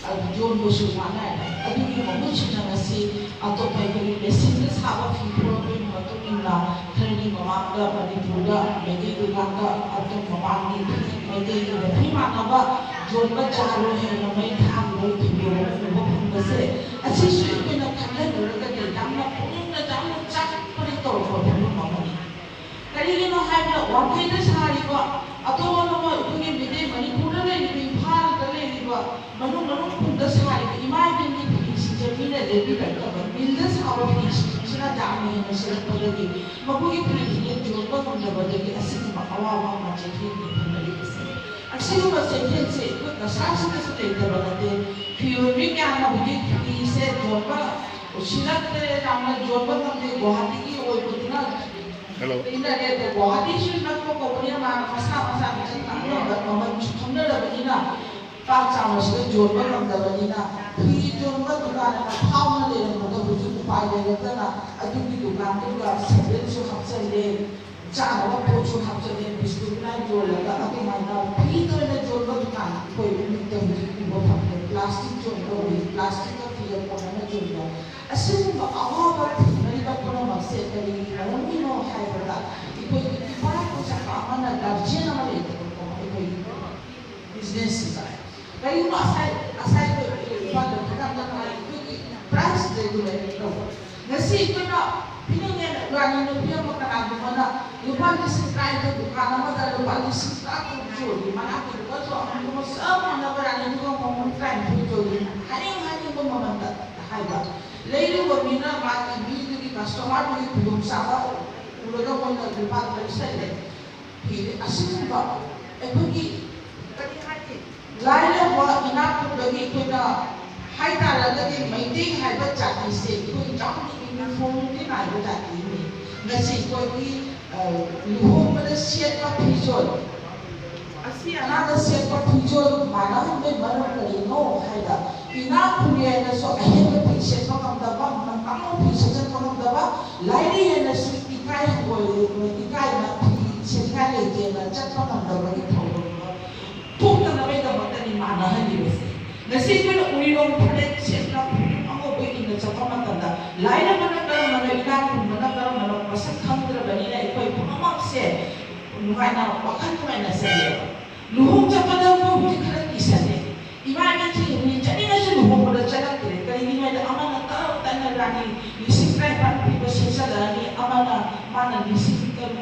ꯑꯗꯨ ꯌꯣꯟꯕꯁꯨ ꯋꯥꯅꯔꯦ꯫ ꯑꯗꯨꯒꯤ ꯃꯍꯨꯠꯁꯤꯗ ꯉꯁꯤ ꯑꯇꯣꯞꯄ ꯑꯩꯈꯣꯏꯒꯤ ꯃꯦꯆꯤꯟꯗ ꯁꯥꯕ ꯐꯤ ꯊꯣꯛꯂꯛꯄꯒꯤ ꯃꯇꯨꯡ ꯏꯟꯅ ꯈꯔꯒꯤ ꯃꯃꯥꯡꯗ ꯃꯅꯤꯄꯨꯔꯗ ꯃꯩꯇꯩ ꯗꯨꯀꯥꯟꯗ ꯑꯗꯨꯝ ꯃꯃꯥꯡꯒꯤ ꯐꯤ, ꯃꯩꯇꯩꯒꯤ ꯐꯤ ꯃꯥꯟꯅꯕ ꯌꯣꯟꯕ ꯆꯥꯔꯣꯏ ꯍꯥꯏꯅ ꯃꯩ ꯊꯥꯈꯤꯕ ꯐꯤꯕꯣꯝ ꯑꯃ ꯎꯕ ꯐꯪꯕꯁꯦ, ꯑꯁꯤꯁꯨ ꯑꯩꯈꯣꯏꯅ ꯈꯟꯊꯔꯨꯔꯒꯗꯤ ꯌꯥꯝꯅ ꯄꯨꯛꯅꯤꯡꯅ ꯌꯥꯝꯅ ꯆꯥꯛꯄꯅ ꯇꯧꯔꯛꯄ ꯐꯤꯕꯝ ꯑꯃꯅꯤ꯫ ꯀꯔꯤ ꯀꯩꯒꯤꯅꯣ ꯍꯥꯏꯕꯗ ꯋꯥꯡꯈꯩꯗ ꯁꯥꯔꯤꯕ, ꯑꯇꯣꯞ ꯑꯇꯣꯞꯄ ꯑꯩꯈꯣꯏꯒꯤ ꯃꯤꯇꯩ ꯃꯅꯤꯄꯨꯔꯗ ꯂꯩꯔꯤꯕ, ꯏꯝꯐꯥꯜꯗ ꯂꯩꯔꯤꯕ, ꯃꯅꯨꯡ ꯃꯅꯨꯡ ꯈꯨꯟꯗ ꯁꯥꯔꯤꯕ ꯏꯃꯥ ꯏꯕꯦꯟꯒꯤ ꯐꯤꯁꯤꯡꯁꯦ ꯃꯤꯅ ꯂꯩꯕꯤꯔꯛꯇꯕ, ꯃꯤꯜꯗ ꯁꯥꯕ ꯐꯤꯁꯤꯡꯁꯤꯅ ꯌꯥꯝꯅ ꯍꯦꯟꯅ ꯁꯤꯔꯛꯄꯗꯒꯤ ꯃꯈꯣꯏꯒꯤ ꯐꯤꯁꯤꯡꯁꯦ ꯌꯣꯟꯕ ꯉꯝꯗꯕꯗꯒꯤ ꯑꯁꯤꯒꯨꯝꯕ ꯑꯋꯥꯕ ꯑꯃ ꯆꯩꯊꯦꯡꯅ ꯊꯦꯡꯅꯔꯤꯕꯁꯦ꯫ ꯑꯁꯤꯒꯨꯝꯕ ꯆꯩꯊꯦꯡꯁꯦ ꯑꯩꯈꯣꯏ ꯀꯁꯥꯔꯁꯤꯗꯁꯨ ꯂꯩꯇꯕ ꯅꯠꯇꯦ꯫ ꯐꯤꯑꯣꯟꯕꯤ ꯀꯌꯥꯅ ꯍꯧꯖꯤꯛ ꯐꯤꯁꯦ ꯌꯣꯟꯕ ꯎꯁꯤꯜꯂꯛꯇ꯭ꯔꯦ, ꯌꯥꯝꯅ ꯌꯣꯟꯕ ꯉꯝꯗꯦ꯫ ꯒꯨꯋꯥꯍꯥꯇꯤꯒꯤ ꯑꯣꯏꯕꯗꯨꯅ Hello. ꯏꯟꯅꯔꯦ꯫ ꯑꯗꯣ ꯒꯨꯋꯥꯍꯥꯇꯤꯁꯨ ꯅꯛꯄ ꯀꯧꯕꯅꯤꯅ ꯃꯥꯅ ꯃꯁꯥ ꯃꯁꯥ ꯃꯆꯤꯟ ꯉꯥꯡꯅꯕ ꯃꯃꯜꯁꯨ ꯈꯪꯅꯔꯕꯅꯤꯅ ꯄꯥꯛ ꯆꯥꯎꯅ ꯁꯤꯗ ꯌꯣꯟꯕ ꯉꯝꯗꯕꯅꯤꯅ ꯐꯤ ꯌꯣꯟꯕ ꯗꯨꯀꯥꯟ ꯑꯃ ꯐꯥꯎꯅ ꯂꯩꯔꯝꯕꯗꯣ ꯍꯧꯖꯤꯛ ꯎꯄꯥꯏ ꯂꯩꯔꯛꯇꯅ ꯑꯗꯨꯒꯤ ꯗꯨꯀꯥꯟꯗꯨꯗ ꯁꯦꯟꯗꯜꯁꯨ ꯍꯥꯞꯆꯜꯂꯦ, ꯆꯥꯅꯕ ꯄꯣꯠꯁꯨ ꯍꯥꯞꯆꯜꯂꯦ, ꯕꯤꯁꯀꯨꯠ ꯂꯥꯏ ꯌꯣꯜꯂꯒ ꯑꯗꯨꯃꯥꯏꯅ ꯐꯤꯗ ꯑꯣꯏꯅ ꯌꯣꯟꯕ ꯗꯨꯀꯥꯟ ꯑꯩꯈꯣꯏ ꯏꯃꯤꯠꯇ ꯍꯧꯖꯤꯛ ꯎꯕ ꯐꯪꯉꯦ꯫ ꯄ꯭ꯂꯥꯁꯇꯤꯛ ꯌꯣꯟꯕ ꯎꯏ, ꯄ꯭ꯂꯥꯁꯇꯤꯛꯇ ꯐꯤ ꯑꯀꯣꯟ ꯑꯃ ꯌꯣꯟꯕ꯫ ꯑꯁꯤꯒꯨꯝꯕ ꯑꯋꯥꯕ ꯊꯦꯡꯅꯔꯤꯕ ꯄꯨꯝꯅꯃꯛꯁꯦ ꯀꯔꯤꯒꯤ ꯃꯔꯝꯒꯤꯅꯣ ꯍꯥꯏꯕꯗ ꯑꯩꯈꯣꯏꯒꯤ ꯏꯄꯥ ꯏꯄꯨ ꯆꯠꯄ ꯑꯃꯅ ꯒꯥꯔꯖꯤꯌꯟ ꯑꯃ ꯂꯩꯇꯕꯀꯣ ꯑꯩꯈꯣꯏꯒꯤ ꯕꯤꯖꯤꯅꯦꯁꯁꯤꯗ꯫ ꯀꯔꯤꯒꯨꯝꯕ ꯉꯁꯥꯏ ꯉꯁꯥꯏ ꯑꯩꯈꯣꯏ ꯏꯝꯐꯥꯜꯗ ꯊꯣꯛꯂꯛꯄꯗ ꯑꯩꯈꯣꯏꯒꯤ ꯄ꯭ꯔꯥꯏꯁ ꯔꯦꯒꯨꯂꯦꯠ ꯇꯧꯕ꯫ ꯉꯁꯤ ꯑꯩꯈꯣꯏꯅ ꯐꯤꯅꯤꯡꯉꯦ ꯔꯥꯅꯤ ꯅꯨꯄꯤ ꯑꯃ ꯀꯅꯥꯒꯨꯝꯕꯅ ꯂꯨꯄꯥ ꯂꯤꯁꯤꯡ ꯇꯔꯥꯅꯤꯊꯣꯏ ꯗꯨꯀꯥꯟ ꯑꯃꯗ ꯂꯨꯄꯥ ꯂꯤꯁꯤꯡ ꯇꯔꯥꯇꯔꯨꯛ ꯌꯣꯜꯂꯤ, ꯃꯅꯥꯛꯀꯤ ꯗꯨꯀꯥꯟꯁꯨ ꯑꯃꯨꯛ ꯆꯞ ꯃꯥꯟꯅꯕ ꯔꯥꯅꯤ ꯗꯨꯀꯥꯟ ꯃꯃꯜ ꯇꯔꯥꯅꯤꯊꯣꯏ ꯌꯣꯜꯂꯤ, ꯍꯥꯏꯅꯤꯡ ꯍꯥꯏꯅꯤꯡꯕ ꯃꯃꯜꯗ ꯍꯥꯏꯕ꯫ ꯂꯩꯔꯨꯕ ꯃꯤꯅ ꯃꯥꯒꯤ ꯃꯤꯗꯨꯒꯤ ꯀꯁꯇꯃꯔꯗꯨꯒꯤ ꯈꯨꯗꯣꯡꯆꯥꯕ ꯎꯔꯒ ꯃꯣꯏꯅ ꯂꯨꯄꯥ ꯂꯩꯁꯜꯂꯦ꯫ ꯐꯤ ꯑꯁꯤꯒꯨꯝꯕ ꯑꯩꯈꯣꯏꯒꯤ ꯀꯔꯤ ꯍꯥꯏꯅꯤ? ꯂꯥꯏꯔꯕ ꯏꯅꯥꯛ ꯈꯨꯟꯕꯒꯤ ꯑꯩꯈꯣꯏꯅ ꯍꯥꯏꯇꯥꯔꯒꯗꯤ ꯃꯩꯇꯩ ꯍꯥꯏꯕ ꯖꯥꯇꯤꯁꯦ ꯑꯩꯈꯣꯏ ꯌꯥꯝꯅ ꯌꯨꯅꯤꯐꯣꯔꯃꯤꯇꯤ ꯅꯥꯏꯕ ꯖꯥꯇꯤꯅꯤ꯫ ꯉꯁꯤ ꯑꯩꯈꯣꯏꯒꯤ, ꯑ, ꯂꯨꯍꯣꯡꯕꯗ ꯁꯦꯠꯄ ꯐꯤꯖꯣꯜ, ꯑꯁꯤ ꯑꯅꯥꯗ ꯁꯦꯠꯄ ꯐꯤꯖꯣꯜ ꯃꯥꯟꯅꯍꯟꯕꯒꯤ ꯃꯔꯝ ꯀꯔꯤꯅꯣ ꯍꯥꯏꯕ, ꯏꯅꯥꯛ ꯈꯨꯜꯂꯦ ꯍꯥꯏꯅꯁꯨ ꯑꯍꯦꯟꯕ ꯐꯤ ꯁꯦꯠꯄ ꯉꯝꯗꯕ, ꯃꯇꯥꯡꯕ ꯐꯤ ꯁꯦꯠꯆꯟꯕ ꯉꯝꯗꯕ, ꯂꯥꯏꯔꯩ ꯍꯥꯏꯅꯁꯨ ꯏꯀꯥꯏ ꯍꯪꯒꯣꯏ, ꯏꯀꯥꯏꯅ ꯐꯤ ꯁꯦꯠꯅꯤꯡꯉꯥꯏ ꯂꯩꯇꯦꯅ ꯆꯠꯄ ꯉꯝꯗꯕꯒꯤ ꯊꯧꯗꯣꯛ ꯑꯃ ꯊꯣꯛꯇꯅꯕꯒꯤꯗꯃꯛꯇꯅꯤ ꯃꯥꯟꯅꯍꯜꯂꯤꯕꯁꯦ꯫ ꯉꯁꯤ ꯑꯩꯈꯣꯏꯅ ꯎꯔꯤꯔꯣꯡ ꯐꯅꯦꯛ ꯁꯦꯠꯅ ꯐꯅꯦꯛ ꯑꯉꯧꯕ ꯏꯟꯅ ꯆꯠꯄ ꯃꯇꯝꯗ ꯂꯥꯏꯔꯕꯅ ꯀꯔꯝꯕꯅꯣ, ꯏꯅꯥꯛ ꯈꯨꯟꯕꯅ ꯀꯔꯝꯕꯅꯣ ꯃꯁꯛ ꯈꯪꯗ꯭ꯔꯕꯅꯤꯅ ꯑꯩꯈꯣꯏ ꯄꯨꯝꯅꯃꯛꯁꯦ ꯅꯨꯡꯉꯥꯏꯅ, ꯋꯥꯈꯜ ꯅꯨꯡꯉꯥꯏꯅ ꯆꯠꯂꯦꯕ꯫ ꯂꯨꯍꯣꯡ ꯆꯠꯄꯗ ꯃꯣꯏꯕꯨꯗꯤ ꯈꯔ ꯀꯤꯁꯜꯂꯦ꯫ ꯏꯃꯥ ꯏꯕꯦꯟꯁꯤꯡ ꯆꯠꯅꯤꯡꯉꯁꯨ ꯂꯨꯍꯣꯡꯕꯗ ꯆꯠꯂꯛꯇ꯭ꯔꯦ꯫ ꯀꯔꯤꯒꯤꯅꯣ ꯍꯥꯏꯗ ꯑꯃꯅ ꯇꯔꯥ ꯇꯟꯅ ꯔꯥꯅꯤ ꯂꯤꯁꯤꯡ ꯇꯔꯥꯅꯤꯄꯥꯟ ꯄꯤꯕ ꯁꯦꯠꯆꯜꯂꯛꯑꯅꯤ, ꯑꯃꯅ ꯃꯥꯅ ꯂꯤꯁꯤꯡ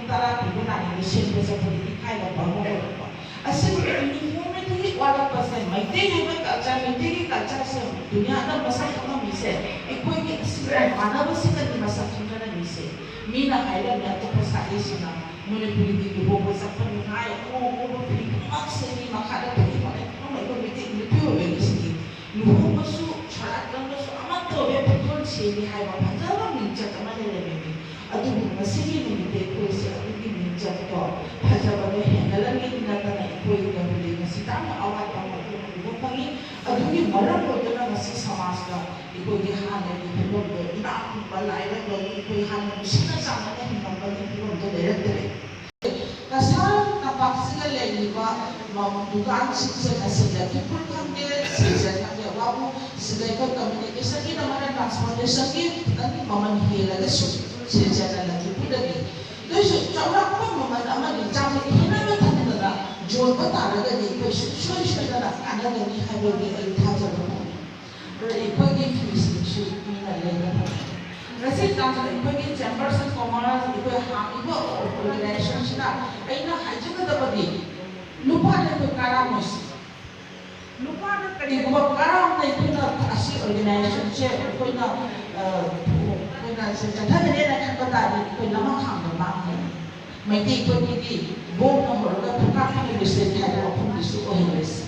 ꯇꯔꯥ ꯄꯤꯕ ꯂꯥꯛꯏꯅꯤ ꯁꯦꯝꯕ ꯆꯠꯄꯗ ꯏꯀꯥꯏꯕ ꯑꯃ ꯑꯣꯏꯔꯛꯄ꯫ ꯑꯁꯤꯒꯨꯝꯕ ꯌꯨꯅꯤꯐꯣꯔꯃꯤꯇꯤ ꯋꯥꯠꯂꯛꯄꯁꯦ, ꯃꯩꯇꯩ ꯍꯥꯏꯕ ꯀꯜꯆꯔ, ꯃꯩꯇꯩꯒꯤ ꯀꯜꯆꯔꯁꯦ ꯗꯨꯅꯤꯌꯥꯗ ꯃꯁꯛ ꯈꯪꯉꯝꯃꯤꯁꯦ ꯑꯩꯈꯣꯏꯒꯤ ꯑꯁꯤꯒꯨꯝꯕ ꯃꯥꯟꯅꯕꯁꯤꯗꯅꯤ ꯃꯁꯛ ꯈꯪꯅꯔꯝꯃꯤꯁꯦ꯫ ꯃꯤꯅ ꯍꯥꯏꯔꯝꯃꯤ ꯑꯇꯣꯞꯄ ꯁꯥꯒꯩꯁꯤꯡꯅ ꯃꯅꯤꯄꯨꯔꯤꯒꯤ ꯂꯨꯍꯣꯡꯕ ꯆꯠꯄ ꯅꯨꯡꯉꯥꯏ, ꯑꯉꯧ ꯑꯉꯧꯕ ꯐꯤ ꯄꯨꯝꯅꯃꯛꯁꯦ ꯃꯤ ꯃꯈꯥꯗ ꯐꯤ ꯃꯈꯩ ꯄꯨꯝꯅꯃꯛ ꯑꯩꯈꯣꯏ ꯃꯩꯇꯩ ꯅꯨꯄꯤ ꯑꯣꯏꯕꯒꯤ ꯁꯤꯒꯤ ꯂꯨꯍꯣꯡꯕꯁꯨ ꯁꯣꯔꯥꯠ ꯀꯟꯕꯁꯨ ꯑꯃꯠꯇ ꯑꯣꯏꯕ ꯐꯤꯖꯣꯜ ꯁꯦꯠꯂꯤ ꯍꯥꯏꯕ ꯐꯖꯕ ꯃꯤꯡꯆꯠ ꯑꯃ ꯂꯩꯔꯝꯃꯤꯅꯤ꯫ ꯑꯗꯨꯕꯨ ꯉꯁꯤꯒꯤ ꯅꯨꯃꯤꯠꯇ ꯑꯩꯈꯣꯏꯁꯦ ꯑꯗꯨꯒꯤ ꯃꯤꯡꯆꯠꯇꯣ ꯐꯖꯕꯗꯣ ꯍꯦꯟꯒꯠꯂꯝꯒꯦꯗꯤ ꯅꯠꯇꯅ ꯑꯩꯈꯣꯏꯗ ꯍꯧꯖꯤꯛ ꯉꯁꯤ ꯌꯥꯝꯅ ꯑꯋꯥꯠꯄ ꯑꯃ ꯑꯩꯈꯣꯏꯅ ꯎꯕ ꯐꯪꯉꯤ꯫ ꯑꯗꯨꯒꯤ ꯃꯔꯝ ꯑꯣꯏꯗꯨꯅ ꯉꯁꯤ ꯁꯃꯥꯖꯇ ꯑꯩꯈꯣꯏꯒꯤ ꯍꯥꯟꯅꯒꯤ ꯐꯤꯕꯝꯗꯣ, ꯏꯅꯥꯛ ꯈꯨꯟꯕ ꯂꯥꯏꯔꯕꯒꯤ ꯑꯩꯈꯣꯏ ꯍꯥꯟꯅ ꯅꯨꯡꯁꯤꯅ ꯆꯥꯟꯅꯅ ꯍꯤꯡꯂꯝꯕꯒꯤ ꯐꯤꯕꯝꯗꯣ ꯂꯩꯔꯛꯇ꯭ꯔꯦ꯫ ꯀꯁꯥꯔ ꯇꯝꯄꯥꯛꯁꯤꯗ ꯂꯩꯔꯤꯕ ꯃ-, ꯗꯨꯀꯥꯟꯁꯤꯡꯁꯦ ꯉꯁꯤ ꯂꯈꯤꯄꯨꯔ ꯈꯪꯗꯦ, ꯁꯤꯜꯆꯔ ꯈꯪꯗꯦ, ꯋꯥꯕꯨ ꯁꯤꯗ ꯑꯩꯈꯣꯏ ꯀꯝꯃ꯭ꯌꯨꯅꯤꯀꯦꯁꯟꯒꯤꯗꯃꯛꯇ ꯇ꯭ꯔꯥꯟꯁꯄꯣꯔꯇꯦꯁꯟꯒꯤ ꯈꯤꯇꯪ ꯃꯃꯜ ꯍꯦꯜꯂꯒꯁꯨ ꯁꯤꯜꯆꯔꯅ ꯂꯈꯤꯄꯨꯔꯗꯒꯤ꯫ ꯑꯗꯨꯏꯁꯨ ꯆꯥꯎꯔꯥꯛꯄ ꯃꯃꯜ ꯑꯃꯗꯤ ꯆꯥꯡ ꯈꯦꯠꯅꯕ ꯊꯝꯗꯅ ꯌꯣꯟꯕ ꯇꯥꯔꯒꯗꯤ ꯑꯩꯈꯣꯏ ꯁꯨꯡꯁꯣꯏ ꯁꯣꯏꯗꯅ ꯀꯥꯟꯅꯒꯅꯤ ꯍꯥꯏꯕꯒꯤ ꯑꯩ ꯊꯥꯖꯕ ꯊꯝꯃꯤ꯫ ꯑꯗꯨꯅ ꯑꯩꯈꯣꯏꯒꯤ ꯐꯤꯁꯤꯡꯁꯨ ꯃꯤꯅ ꯂꯩꯕ ꯐꯪꯉꯤ꯫ ꯉꯁꯤ ꯇꯥꯡꯁꯨ ꯑꯩꯈꯣꯏꯒꯤ ꯆꯦꯝꯕꯔꯁ ꯑꯣꯐ ꯀꯣꯃꯔꯁ ꯑꯩꯈꯣꯏ ꯍꯥꯡꯉꯤꯕ ꯑꯣꯔꯒꯅꯥꯏꯖꯦꯁꯟꯁꯤꯅ ꯑꯩꯅ ꯍꯥꯏꯖꯒꯗꯕꯗꯤ ꯂꯨꯄꯥꯗ ꯑꯩꯈꯣꯏ ꯀꯥꯟꯅꯔꯝꯃꯣꯏꯁꯤ꯫ ꯂꯨꯄꯥꯗ ꯀꯔꯤꯒꯨꯝꯕ ꯀꯔꯝꯅ ꯑꯩꯈꯣꯏꯅ ꯑꯁꯤ ꯑꯣꯔꯒꯅꯥꯏꯖꯦꯁꯟꯁꯦ ꯑꯩꯈꯣꯏꯅ, ꯑ, ꯑꯩꯈꯣꯏꯅ ꯁꯦ ꯆꯠꯊꯒꯅꯦꯅ ꯈꯟꯕ ꯇꯥꯔꯗꯤ ꯑꯩꯈꯣꯏ ꯂꯃꯈꯥꯡꯗ ꯃꯥꯡꯒꯅꯤ꯫ ꯃꯩꯇꯩ ꯑꯩꯈꯣꯏꯒꯤꯗꯤ ꯕꯣꯝꯅ ꯍꯧꯔꯒ ꯊꯣꯡꯀꯥꯞ ꯐꯪꯉꯤꯕꯁꯦ ꯍꯥꯏꯕ ꯋꯥꯐꯝꯗꯨꯁꯨ ꯑꯣꯏꯍꯜꯂꯁꯤ꯫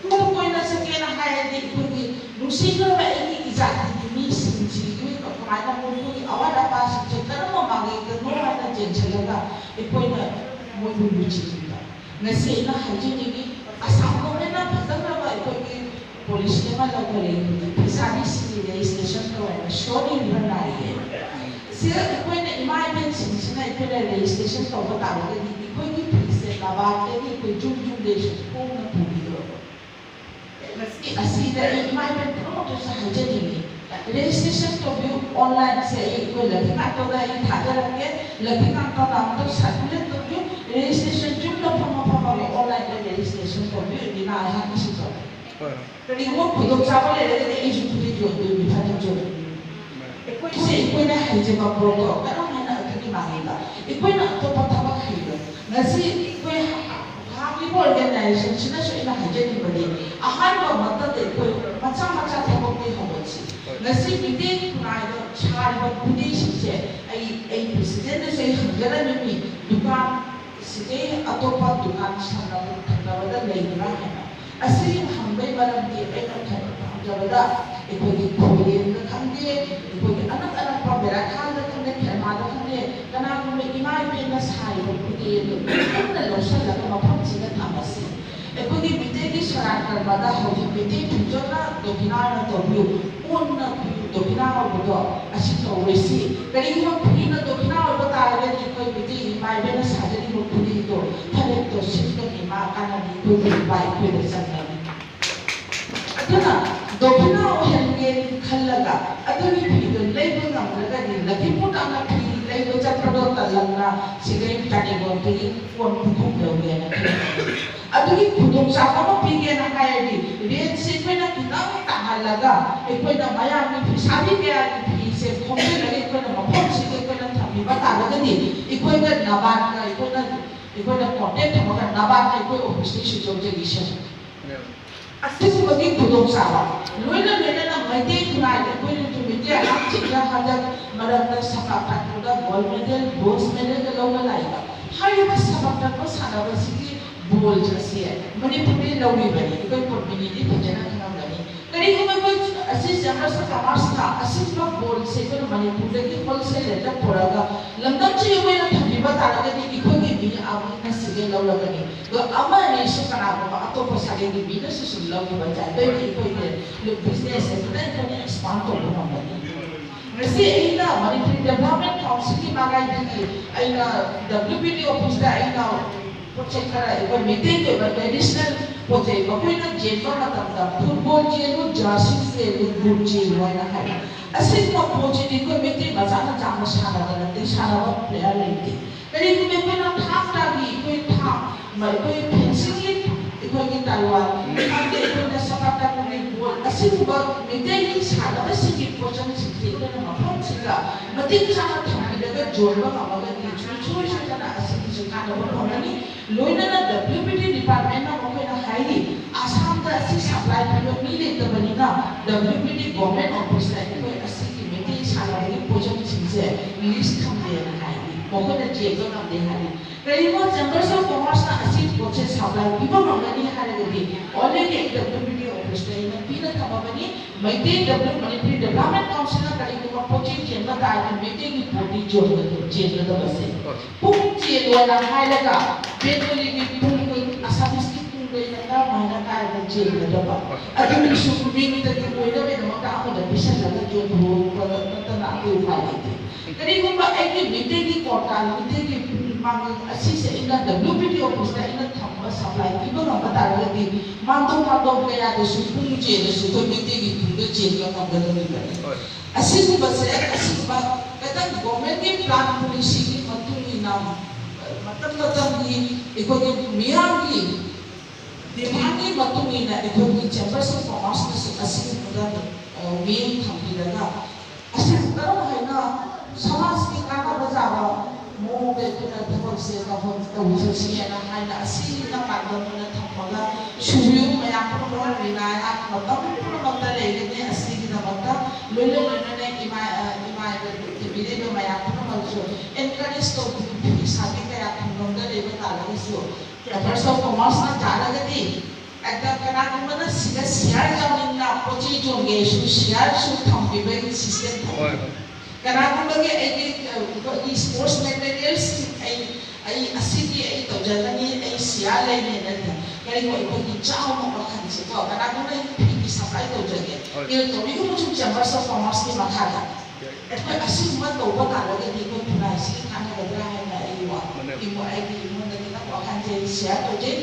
ꯇꯨꯡ ꯀꯣꯏꯅ ꯆꯠꯀꯦꯅ ꯍꯥꯏꯔꯗꯤ ꯑꯩꯈꯣꯏꯒꯤ ꯅꯨꯡꯁꯤꯈ꯭ꯔꯕ ꯑꯩꯒꯤ ꯏꯖꯥꯇꯤꯒꯤ ꯃꯤꯁꯤꯡꯁꯤꯒꯤ ꯀꯃꯥꯏꯅ ꯃꯈꯣꯏꯒꯤ ꯑꯋꯥꯠ ꯑꯄꯥꯁꯤꯡꯁꯦ ꯀꯔꯝꯕ ꯃꯥꯂꯦꯝꯗꯅꯣ ꯍꯥꯏꯅ ꯆꯦꯟꯁꯤꯜꯂꯒ ꯑꯩꯈꯣꯏꯅ ꯃꯣꯏꯕꯨ ꯂꯨꯆꯤꯡꯕꯤꯕ꯫ ꯉꯁꯤ ꯑꯩꯅ ꯍꯥꯏꯖꯅꯤꯡꯉꯤ, ꯑꯁꯥꯝ ꯒꯣꯔꯃꯦꯟꯅ ꯐꯖꯈ꯭ꯔꯕ ꯑꯩꯈꯣꯏꯒꯤ ꯄꯣꯂꯤꯁꯤ ꯑꯃ ꯂꯧꯈꯔꯦ, ꯍꯧꯖꯤꯛ ꯐꯤꯁꯥꯕꯤꯁꯤꯡꯒꯤ ꯔꯦꯖꯤꯁꯇ꯭ꯔꯦꯁꯟ ꯇꯧꯔꯦ, ꯁꯣꯔꯠ ꯔꯤꯚꯔ ꯅꯥꯏꯌꯦ꯫ ꯁꯤꯗ ꯑꯩꯈꯣꯏꯅ ꯏꯃꯥ ꯏꯕꯦꯟꯁꯤꯡꯁꯤꯅ ꯑꯩꯈꯣꯏꯅ ꯔꯦꯖꯤꯁꯇ꯭ꯔꯦꯁꯟ ꯇꯧꯕ ꯇꯥꯔꯒꯗꯤ ꯑꯩꯈꯣꯏꯒꯤ ꯐꯤꯁꯦ ꯂꯕꯥꯛꯇꯒꯤ ꯑꯩꯈꯣꯏ ꯌꯨꯝ ꯌꯨꯝꯗꯩꯁꯨ ꯍꯣꯡꯅ ꯄꯨꯕꯤꯗꯣꯔꯕ꯫ ꯉꯁꯤ ꯑꯁꯤꯗ ꯑꯩ ꯏꯃꯥ ꯏꯕꯦꯟ ꯄꯨꯝꯅꯃꯛꯇꯁꯨ ꯍꯥꯏꯖꯅꯤꯡꯉꯤ, ꯔꯦꯖꯤꯁꯇ꯭ꯔꯦꯁꯟ ꯇꯧꯕꯤꯌꯨ꯫ ꯑꯣꯟꯂꯥꯏꯟꯁꯦ ꯑꯩ ꯑꯩꯈꯣꯏ ꯂꯛꯈꯤꯀꯥꯟꯇꯗ ꯑꯩ ꯊꯥꯖꯔꯛꯀꯦ꯫ ꯂꯛꯈꯤꯀꯥꯟꯇꯅ ꯑꯃꯨꯛꯇ ꯁꯥꯔꯀꯨꯂꯦꯠ ꯇꯧꯕꯤꯌꯨ꯫ ꯔꯦꯖꯤꯁꯇ꯭ꯔꯦꯁꯟ ꯌꯨꯝꯗ ꯐꯝꯃ ꯐꯝꯃꯒ ꯑꯣꯟꯂꯥꯏꯟꯗ ꯔꯦꯖꯤꯁꯇ꯭ꯔꯦꯁꯟ ꯇꯧꯕꯤꯌꯨ꯫ ꯏꯟꯗꯤꯔꯥ ꯑꯩꯍꯥꯛꯀꯤꯁꯤꯁꯨ꯫ ꯍꯣꯏ, ꯍꯣꯏ꯫ ꯀꯔꯤꯒꯨꯝꯕ ꯈꯨꯗꯣꯡꯆꯥꯕ ꯂꯩꯔꯒꯗꯤ ꯑꯩꯁꯨ ꯐꯨꯔꯤꯠ ꯌꯣꯟꯗꯣꯏꯅꯤ, ꯐꯅꯦꯛ ꯌꯣꯟꯗꯣꯏꯅꯤ꯫ ꯑꯩꯈꯣꯏꯁꯦ ꯑꯩꯈꯣꯏꯅ ꯍꯩꯖꯕ ꯄꯣꯠꯇꯣ ꯀꯔꯝ ꯍꯥꯏꯅ ꯑꯗꯨꯒꯤ ꯃꯥꯡꯒꯦꯗ ꯑꯩꯈꯣꯏꯅ ꯑꯇꯣꯞꯄ ꯊꯕꯛ ꯍꯩꯔꯣꯏ꯫ ꯉꯁꯤ ꯑꯩꯈꯣꯏ ꯍꯥꯡꯂꯤꯕ ꯑꯣꯔꯒꯅꯥꯏꯖꯦꯁꯟꯁꯤꯅꯁꯨ ꯑꯩꯅ ꯍꯥꯏꯖꯅꯤꯡꯕꯗꯤ, ꯑꯍꯥꯟꯕ ꯃꯛꯇꯗ ꯑꯩꯈꯣꯏ ꯃꯆꯥ ꯃꯆꯥ ꯊꯕꯛꯇꯤ ꯍꯧꯒꯠꯁꯤ꯫ ꯉꯁꯤ ꯃꯤꯇꯩ ꯈꯨꯟꯅꯥꯏꯗ ꯁꯥꯔꯤꯕ ꯈꯨꯗꯩꯁꯤꯡꯁꯦ, ꯑꯩ ꯑꯩ ꯄ꯭ꯔꯦꯁꯤꯗꯦꯟꯗꯁꯨ ꯑꯩ ꯍꯪꯖꯔꯝꯃꯤ, ꯗꯨꯀꯥꯟ ꯁꯤꯗꯩ ꯑꯇꯣꯞꯄ ꯗꯨꯀꯥꯟ ꯁꯪꯅꯕ ꯊꯪꯅꯕꯗ ꯂꯩꯕ꯭ꯔꯥ ꯍꯥꯏꯅ꯫ ꯑꯁꯤ ꯍꯪꯕꯒꯤ ꯃꯔꯝꯗꯤ ꯑꯩꯅ ꯈꯟ-, ꯍꯪꯖꯕꯗ, ꯑꯩꯈꯣꯏꯒꯤ ꯈꯣꯏꯔꯦꯟꯗ ꯈꯪꯗꯦ, ꯑꯩꯈꯣꯏꯒꯤ ꯑꯅꯛ ꯑꯅꯛꯄ ꯕꯦꯔꯥꯈꯥꯜꯗ ꯈꯪꯗꯦ, ꯈꯦꯔꯃꯥꯗ ꯈꯪꯗꯦ, ꯀꯅꯥꯒꯨꯝꯕ ꯏꯃꯥ ꯏꯕꯦꯟꯅ ꯁꯥꯔꯤꯕ ꯈꯨꯗꯩ ꯑꯗꯨ ꯄꯨꯟꯅ ꯂꯧꯁꯤꯜꯂꯒ ꯃꯐꯝꯁꯤꯗ ꯊꯝꯃꯁꯤ꯫ ꯑꯩꯈꯣꯏꯒꯤ ꯃꯤꯇꯩꯒꯤ ꯁꯣꯔꯥꯠ ꯀꯔꯃꯗ ꯍꯧꯖꯤꯛ ꯃꯤꯇꯩ ꯐꯤꯖꯣꯜꯅ ꯗꯣꯈꯤꯅꯥ ꯑꯣꯏꯅ ꯇꯧꯕꯤꯌꯨ, ꯀꯣꯟꯅ ꯄꯤꯌꯨ, ꯗꯣꯈꯤꯅꯥ ꯍꯧꯕꯗꯣ ꯑꯁꯤ ꯇꯧꯔꯣꯏꯁꯤ꯫ ꯀꯔꯤꯒꯨꯝꯕ ꯐꯤꯅ ꯗꯣꯈꯤꯅꯥ ꯑꯣꯏꯕ ꯇꯥꯔꯒꯗꯤ ꯑꯩꯈꯣꯏ ꯃꯤꯇꯩꯒꯤ ꯏꯃꯥ ꯏꯕꯦꯟꯅ ꯁꯥꯖꯔꯤꯕ ꯈꯨꯗꯩꯗꯣ, ꯐꯅꯦꯛꯇꯣ ꯁꯤꯠꯀꯅꯤ, ꯃꯥ ꯀꯥꯟꯅꯅꯤ, ꯑꯩꯈꯣꯏꯒꯤ ꯂꯨꯄꯥ ꯑꯩꯈꯣꯏꯗ ꯆꯪꯒꯅꯤ꯫ ꯑꯗꯨꯅ ꯗꯣꯈꯤꯅꯥ ꯑꯣꯏꯍꯟꯒꯦ ꯈꯜꯂꯒ ꯑꯗꯨꯒꯤ ꯐꯤꯗꯣ ꯂꯩꯕ ꯉꯝꯗ꯭ꯔꯒꯗꯤ, ꯂꯛꯈꯤꯄꯨꯔ ꯇꯥꯝꯅ ꯐꯤ ꯂꯩꯕ ꯆꯠꯄꯗꯣ ꯇꯜꯂꯝꯅ ꯁꯤꯗꯩ ꯇꯥꯅꯤꯡꯕꯗꯒꯤ ꯀꯣꯟ ꯄꯨꯈꯨꯝ ꯂꯧꯒꯦꯅ ꯈꯜꯂꯤ꯫ ꯑꯗꯨꯒꯤ ꯈꯨꯗꯣꯡꯆꯥꯕ ꯑꯃ ꯄꯤꯒꯦꯅ ꯍꯥꯏꯔꯗꯤ, ꯔꯦꯠꯁꯦ ꯑꯩꯈꯣꯏꯅ ꯈꯤꯇꯪ ꯇꯥꯍꯜꯂꯒ, ꯑꯩꯈꯣꯏꯅ ꯃꯌꯥꯝꯒꯤ ꯐꯤꯁꯥꯕꯤ ꯀꯌꯥꯒꯤ ꯐꯤꯁꯦ ꯈꯣꯝꯖꯤꯜꯂꯒ ꯑꯩꯈꯣꯏꯅ ꯃꯐꯝꯁꯤꯗ ꯑꯩꯈꯣꯏꯅ ꯊꯝꯕꯤꯕ ꯇꯥꯔꯒꯗꯤ, ꯑꯩꯈꯣꯏꯒ ꯅꯕꯥꯠꯀ ꯑꯩꯈꯣꯏꯅ, ꯑꯩꯈꯣꯏꯅ ꯀꯣꯟꯇꯦꯛ ꯊꯝꯃꯒ ꯅꯕꯥꯠꯅ ꯑꯩꯈꯣꯏ ꯑꯣꯐꯤꯁꯇꯒꯤ ꯁꯤꯟꯗꯣꯛꯆꯈꯤꯁꯅꯨ꯫ ꯑꯁꯤꯒꯨꯝꯕꯒꯤ ꯈꯨꯗꯣꯡꯆꯥꯕ ꯂꯣꯏꯅ ꯂꯣꯏꯅꯅ ꯃꯩꯇꯩ ꯈꯨꯟꯅꯥꯏꯗ ꯑꯩꯈꯣꯏ ꯅꯨꯃꯤꯠꯀꯤ ꯑꯉꯥꯡꯁꯤꯡꯗ ꯍꯟꯗꯛ ꯃꯔꯛꯇ ꯁꯝꯕꯥ ꯀꯥꯟꯄꯨꯔꯗ ꯒꯣꯜꯗ ꯃꯦꯗꯜ, ꯕ꯭ꯔꯣꯟꯖ ꯃꯦꯗꯜꯒ ꯂꯧꯕ ꯂꯥꯛꯏꯕ꯫ ꯍꯥꯏꯔꯤꯕ ꯁꯝꯕꯥ ꯀꯥꯟꯄꯨꯔ ꯁꯥꯟꯅꯕꯁꯤꯒꯤ ꯕꯣꯜ ꯑꯁꯦ ꯃꯅꯤꯄꯨꯔꯗꯒꯤ ꯂꯧꯔꯤꯕꯅꯤ꯫ ꯑꯩꯈꯣꯏ ꯄꯣꯠꯃꯤꯅꯤꯗꯤ ꯐꯖꯅ ꯈꯪꯉꯝꯒꯅꯤ꯫ ꯀꯔꯤꯒꯨꯝꯕ ꯑꯩꯈꯣꯏ ꯑꯁꯤ ꯆꯦꯝꯕꯔꯁ ꯑꯣꯐ ꯀꯃꯔꯁꯅ ꯑꯁꯤꯒꯨꯝꯕ ꯕꯣꯜꯁꯦ ꯑꯩꯈꯣꯏꯅ ꯃꯅꯤꯄꯨꯔꯗꯒꯤ ꯍꯣꯜꯁꯦꯜ ꯔꯦꯠꯇ ꯄꯨꯔꯛꯑꯒ ꯂꯝꯗꯝꯁꯤꯒꯤ ꯑꯣꯏꯅ ꯊꯝꯕꯤꯕ ꯇꯥꯔꯒꯗꯤ, ꯑꯩꯈꯣꯏꯒꯤ ꯃꯤ ꯑꯃꯅ ꯁꯤꯒꯩ ꯂꯧꯔꯒꯅꯤ꯫ ꯑꯗꯣ ꯑꯃ ꯑꯅꯤꯁꯨ ꯀꯅꯥꯒꯨꯝꯕ ꯑꯇꯣꯞꯄ ꯁꯥꯒꯩꯒꯤ ꯃꯤꯅꯁꯨ ꯁꯨꯝ ꯂꯧꯈꯤꯕ ꯇꯥꯔꯒꯗꯤ, ꯑꯩꯈꯣꯏꯒꯤ ꯕꯤꯖꯤꯅꯦꯁꯁꯦ ꯈꯤꯇꯪ ꯑꯩꯈꯣꯏꯅ ꯑꯦꯛꯁꯄꯥꯟ ꯇꯧꯕ ꯉꯝꯒꯅꯤ꯫ ꯉꯁꯤ ꯑꯩꯅ ꯃꯅꯤꯄꯨꯔ ꯗꯦꯕꯂꯞꯃꯦꯟ ꯀꯥꯎꯟꯁꯤꯜꯒꯤ ꯃꯥꯏꯀꯩꯗꯒꯤ ꯑꯩꯅ ꯗꯕ꯭ꯂꯤꯎ ꯄꯤ ꯗꯤ ꯑꯣꯐꯤꯁꯇ ꯑꯩꯅ ꯄꯣꯠ ꯆꯩ ꯈꯔ, ꯑꯩꯈꯣꯏ ꯃꯩꯇꯩꯒꯤ ꯑꯣꯏꯕ ꯇ꯭ꯔꯦꯗꯤꯁꯅꯦꯜ ꯄꯣꯠ ꯆꯩ, ꯃꯈꯣꯏꯅ ꯆꯦꯟꯕ ꯃꯇꯝꯗ ꯐꯨꯠꯕꯣꯜ ꯆꯦꯜꯂꯨ, ꯖꯔꯁꯤ ꯆꯦꯜꯂꯨ, ꯕꯨꯠ ꯆꯦꯜꯂꯨ ꯍꯥꯏꯅ ꯍꯥꯏꯕ꯫ ꯑꯁꯤꯒꯨꯝꯕ ꯄꯣꯠꯁꯤꯗꯤ ꯑꯩꯈꯣꯏ ꯃꯩꯇꯩ ꯃꯆꯥꯅ ꯆꯥꯡꯅ ꯁꯥꯟꯅꯕ ꯅꯠꯇꯦ, ꯁꯥꯟꯅꯕ ꯄ꯭ꯂꯦꯌꯔ ꯂꯩꯇꯦ꯫ ꯀꯔꯤꯒꯨꯝꯕ ꯑꯩꯈꯣꯏꯅ ꯊꯥꯡ ꯇꯥꯒꯤ, ꯑꯩꯈꯣꯏ ꯊꯥꯡ, ꯑꯩꯈꯣꯏ ꯐꯦꯟꯁꯤꯡꯒꯤ ꯑꯩꯈꯣꯏꯒꯤ ꯇꯥꯏꯋꯥꯟ, ꯈꯪꯗꯦ, ꯑꯩꯈꯣꯏꯅ ꯁꯄꯥꯇꯥꯀꯨꯒꯤ ꯕꯣꯜ, ꯑꯁꯤꯒꯨꯝꯕ ꯃꯩꯇꯩꯒꯤ ꯁꯥꯟꯅꯕꯁꯤꯡꯒꯤ ꯄꯣꯠꯆꯪꯁꯤꯡꯁꯤ ꯑꯩꯈꯣꯏꯅ ꯃꯐꯝꯁꯤꯗ ꯃꯇꯤꯛ ꯆꯥꯅ ꯊꯝꯕꯤꯔꯒ ꯌꯣꯟꯕ ꯉꯝꯃꯒꯗꯤ ꯁꯨꯡꯁꯣꯏ ꯁꯣꯏꯗꯅ ꯑꯁꯤꯒꯤꯁꯨ ꯀꯥꯟꯅꯕ ꯐꯪꯒꯅꯤ꯫ ꯂꯣꯏꯅꯅ W P D department ꯅ ꯃꯈꯣꯏꯅ ꯍꯥꯏꯔꯤ, ꯑꯁꯥꯝꯗ ꯑꯁꯤ supply ꯄꯤꯕ ꯃꯤ ꯂꯩꯇꯕꯅꯤꯅ W P D government office ꯇ ꯑꯩꯈꯣꯏ ꯑꯁꯤꯒꯤ ꯃꯩꯇꯩ ꯁꯥꯟꯅꯕꯒꯤ ꯄꯣꯠꯆꯪꯁꯤꯡꯁꯦ list ꯊꯝꯗꯦꯅ ꯍꯥꯏꯔꯤ, ꯃꯈꯣꯏꯅ ꯆꯦꯟꯕ ꯉꯝꯗꯦ ꯍꯥꯏꯔꯤ꯫ ꯀꯔꯤꯒꯨꯝꯕ Chamber of Commerce ꯅ ꯑꯁꯤ ꯄꯣꯠꯁꯦ supply ꯄꯤꯕ ꯉꯝꯒꯅꯤ ꯍꯥꯏꯔꯒꯗꯤ already W P D office ꯇ ꯑꯩꯅ ꯄꯤꯅ ꯊꯝꯃꯕꯅꯤ꯫ Meitei W Manipuri Development Council ꯅ ꯀꯔꯤꯒꯨꯝꯕ ꯄꯣꯠꯆꯩ ꯆꯦꯟꯕ ꯇꯥꯔꯗꯤ ꯃꯩꯇꯩꯒꯤ ꯄꯣꯠꯇꯤ ꯌꯣꯟꯒꯗꯕ, ꯆꯦꯟꯒꯗꯕꯁꯦ꯫ ꯄꯨꯡ ꯆꯦꯜꯂꯣꯅ ꯍꯥꯏꯔꯒ Bengali ꯒꯤ ꯄꯨꯡ, Assamese ꯀꯤ ꯄꯨꯡꯗꯩꯅ ꯀꯔꯝꯍꯥꯏꯅ ꯀꯥꯏꯗ ꯆꯦꯟꯒꯗꯕ? ꯑꯗꯨꯒꯤꯁꯨ ꯃꯤꯡꯗꯒꯤ ꯑꯣꯏꯅꯕꯒꯤꯗꯃꯛꯇ ꯑꯃꯗ ꯄꯤꯁꯜꯂꯒ ꯌꯣꯟꯊꯣꯛꯄ ꯅꯠꯇꯅ ꯑꯇꯩ ꯎꯄꯥꯏ ꯂꯩꯇꯦ꯫ ꯀꯔꯤꯒꯨꯝꯕ ꯑꯩꯒꯤ ꯃꯩꯇꯩꯒꯤ ꯀꯣꯔꯇꯥꯟ, ꯃꯩꯇꯩꯒꯤ ꯃꯥꯡꯒꯜ ꯑꯁꯤꯁꯦ ꯑꯩꯅ W P D office ꯇ ꯑꯩꯅ ꯊꯝꯕ, supply ꯄꯤꯕ ꯉꯝꯕ ꯇꯥꯔꯒꯗꯤ ꯃꯥꯡꯗꯧ ꯃꯥꯡꯗꯧ ꯀꯌꯥꯗꯁꯨ ꯄꯨꯡ ꯆꯦꯜꯂꯁꯨ ꯑꯩꯈꯣꯏ ꯃꯩꯇꯩꯒꯤ ꯄꯨꯡꯗ ꯆꯦꯟꯕ ꯉꯝꯒꯗꯧꯔꯤꯕꯅꯤ꯫ ꯍꯣꯏ꯫ ꯑꯁꯤꯒꯨꯝꯕꯁꯦ, ꯑꯁꯤꯒꯨꯝꯕ ꯈꯤꯇꯪ government ꯀꯤ plan policy ꯒꯤ ꯃꯇꯨꯡ ꯏꯟꯅ, ꯃꯇꯝ ꯃꯇꯝꯒꯤ ꯑꯩꯈꯣꯏꯒꯤ ꯃꯤꯌꯥꯝꯒꯤ demand ꯀꯤ ꯃꯇꯨꯡ ꯏꯟꯅ ꯑꯩꯈꯣꯏꯒꯤ Chambers of Commerce ꯅꯁꯨ ꯑꯁꯤꯒꯨꯝꯕꯗ, ꯑ, ꯃꯤꯠꯌꯦꯡ ꯊꯝꯕꯤꯔꯒ ꯑꯁꯤ ꯀꯔꯝ ꯍꯥꯏꯅ ꯁꯃꯥꯖꯀꯤ ꯀꯥꯟꯅꯕ ꯌꯥꯕ ꯃꯑꯣꯡꯗ ꯑꯩꯈꯣꯏꯅ ꯊꯕꯛꯁꯦ ꯇꯧꯍꯟ-, ꯇꯧꯖꯁꯤ ꯍꯥꯏꯅ, ꯍꯥꯏꯅ ꯑꯁꯤꯅ ꯄꯥꯟꯗꯝ ꯑꯣꯏꯅ ꯊꯝꯃꯒ ꯁꯨꯕꯤꯌꯨ꯫ ꯃꯌꯥꯝ ꯄꯨꯝꯅꯃꯛ ꯔꯤꯅꯥꯏ ꯃꯇꯝ ꯄꯨꯝꯅꯃꯛꯇ ꯂꯩꯒꯅꯤ꯫ ꯑꯁꯤꯒꯤꯗꯃꯛꯇ ꯂꯣꯏꯅ ꯂꯣꯏꯅꯅ ꯏꯃꯥ, ꯑ, ꯏꯃꯥ ꯇꯤꯚꯤꯗ ꯃꯌꯥꯝ ꯄꯨꯝꯅꯃꯛꯁꯨ encourage ꯇꯧꯕꯤꯌꯨ꯫ ꯐꯤ ꯁꯥꯕꯤ ꯀꯌꯥ ꯈꯨꯡꯒꯪꯗ ꯂꯩꯕ ꯇꯥꯔꯒꯁꯨ Chambers of Commerce ꯅ ꯌꯥꯔꯒꯗꯤ ꯑꯗ ꯀꯅꯥꯒꯨꯝꯕꯅ ꯁꯤꯗ share ꯌꯥꯎꯅꯤꯡꯅ ꯄꯣꯠ ꯆꯩ ꯌꯣꯟꯒꯦꯁꯨ share ꯁꯨ ꯊꯝꯕꯤꯕꯒꯤ system ꯊꯝꯕꯤꯌꯨ꯫ ꯍꯣꯏ, ꯍꯣꯏ꯫ ꯀꯅꯥꯒꯨꯝꯕꯒꯤ ꯑꯩꯒꯤ, ꯑ, ꯑꯩꯈꯣꯏꯒꯤ sports materials ꯑꯩ, ꯑꯩ ꯑꯁꯤꯒꯤ ꯑꯩ ꯇꯧꯖꯒꯅꯤ, ꯑꯩ share ꯂꯩꯅꯦꯅ ꯀꯔꯤꯒꯨꯝꯕ ꯑꯩꯈꯣꯏꯒꯤ ꯆꯥꯎꯅ ꯃꯈꯜꯁꯦꯀꯣ, ꯀꯅꯥꯒꯨꯝꯕ ꯑꯩ ꯐꯤꯒꯤ supply ꯇꯧꯖꯒꯦ꯫ ꯍꯣꯏ꯫ ꯀꯩꯒꯨꯝꯕ ꯆꯨꯝ Chambers of Commerce ꯀꯤ ꯃꯈꯥꯗ ꯑꯩꯈꯣꯏ ꯑꯁꯤꯒꯨꯝꯕ ꯇꯧꯕ ꯇꯥꯔꯒꯗꯤ ꯑꯩꯈꯣꯏ ꯈꯨꯟꯅꯥꯏꯁꯤꯒꯤ ꯀꯥꯟꯅꯒꯗ꯭ꯔꯥ ꯍꯥꯏꯅ ꯑꯩꯒꯤ ꯋꯥ-, ꯃꯥꯅꯦ꯫ ꯑꯩꯒꯤ ꯏꯃꯨꯡꯗ ꯈꯤꯇꯪ ꯋꯥꯈꯜꯁꯦ share ꯇꯧꯖꯩ꯫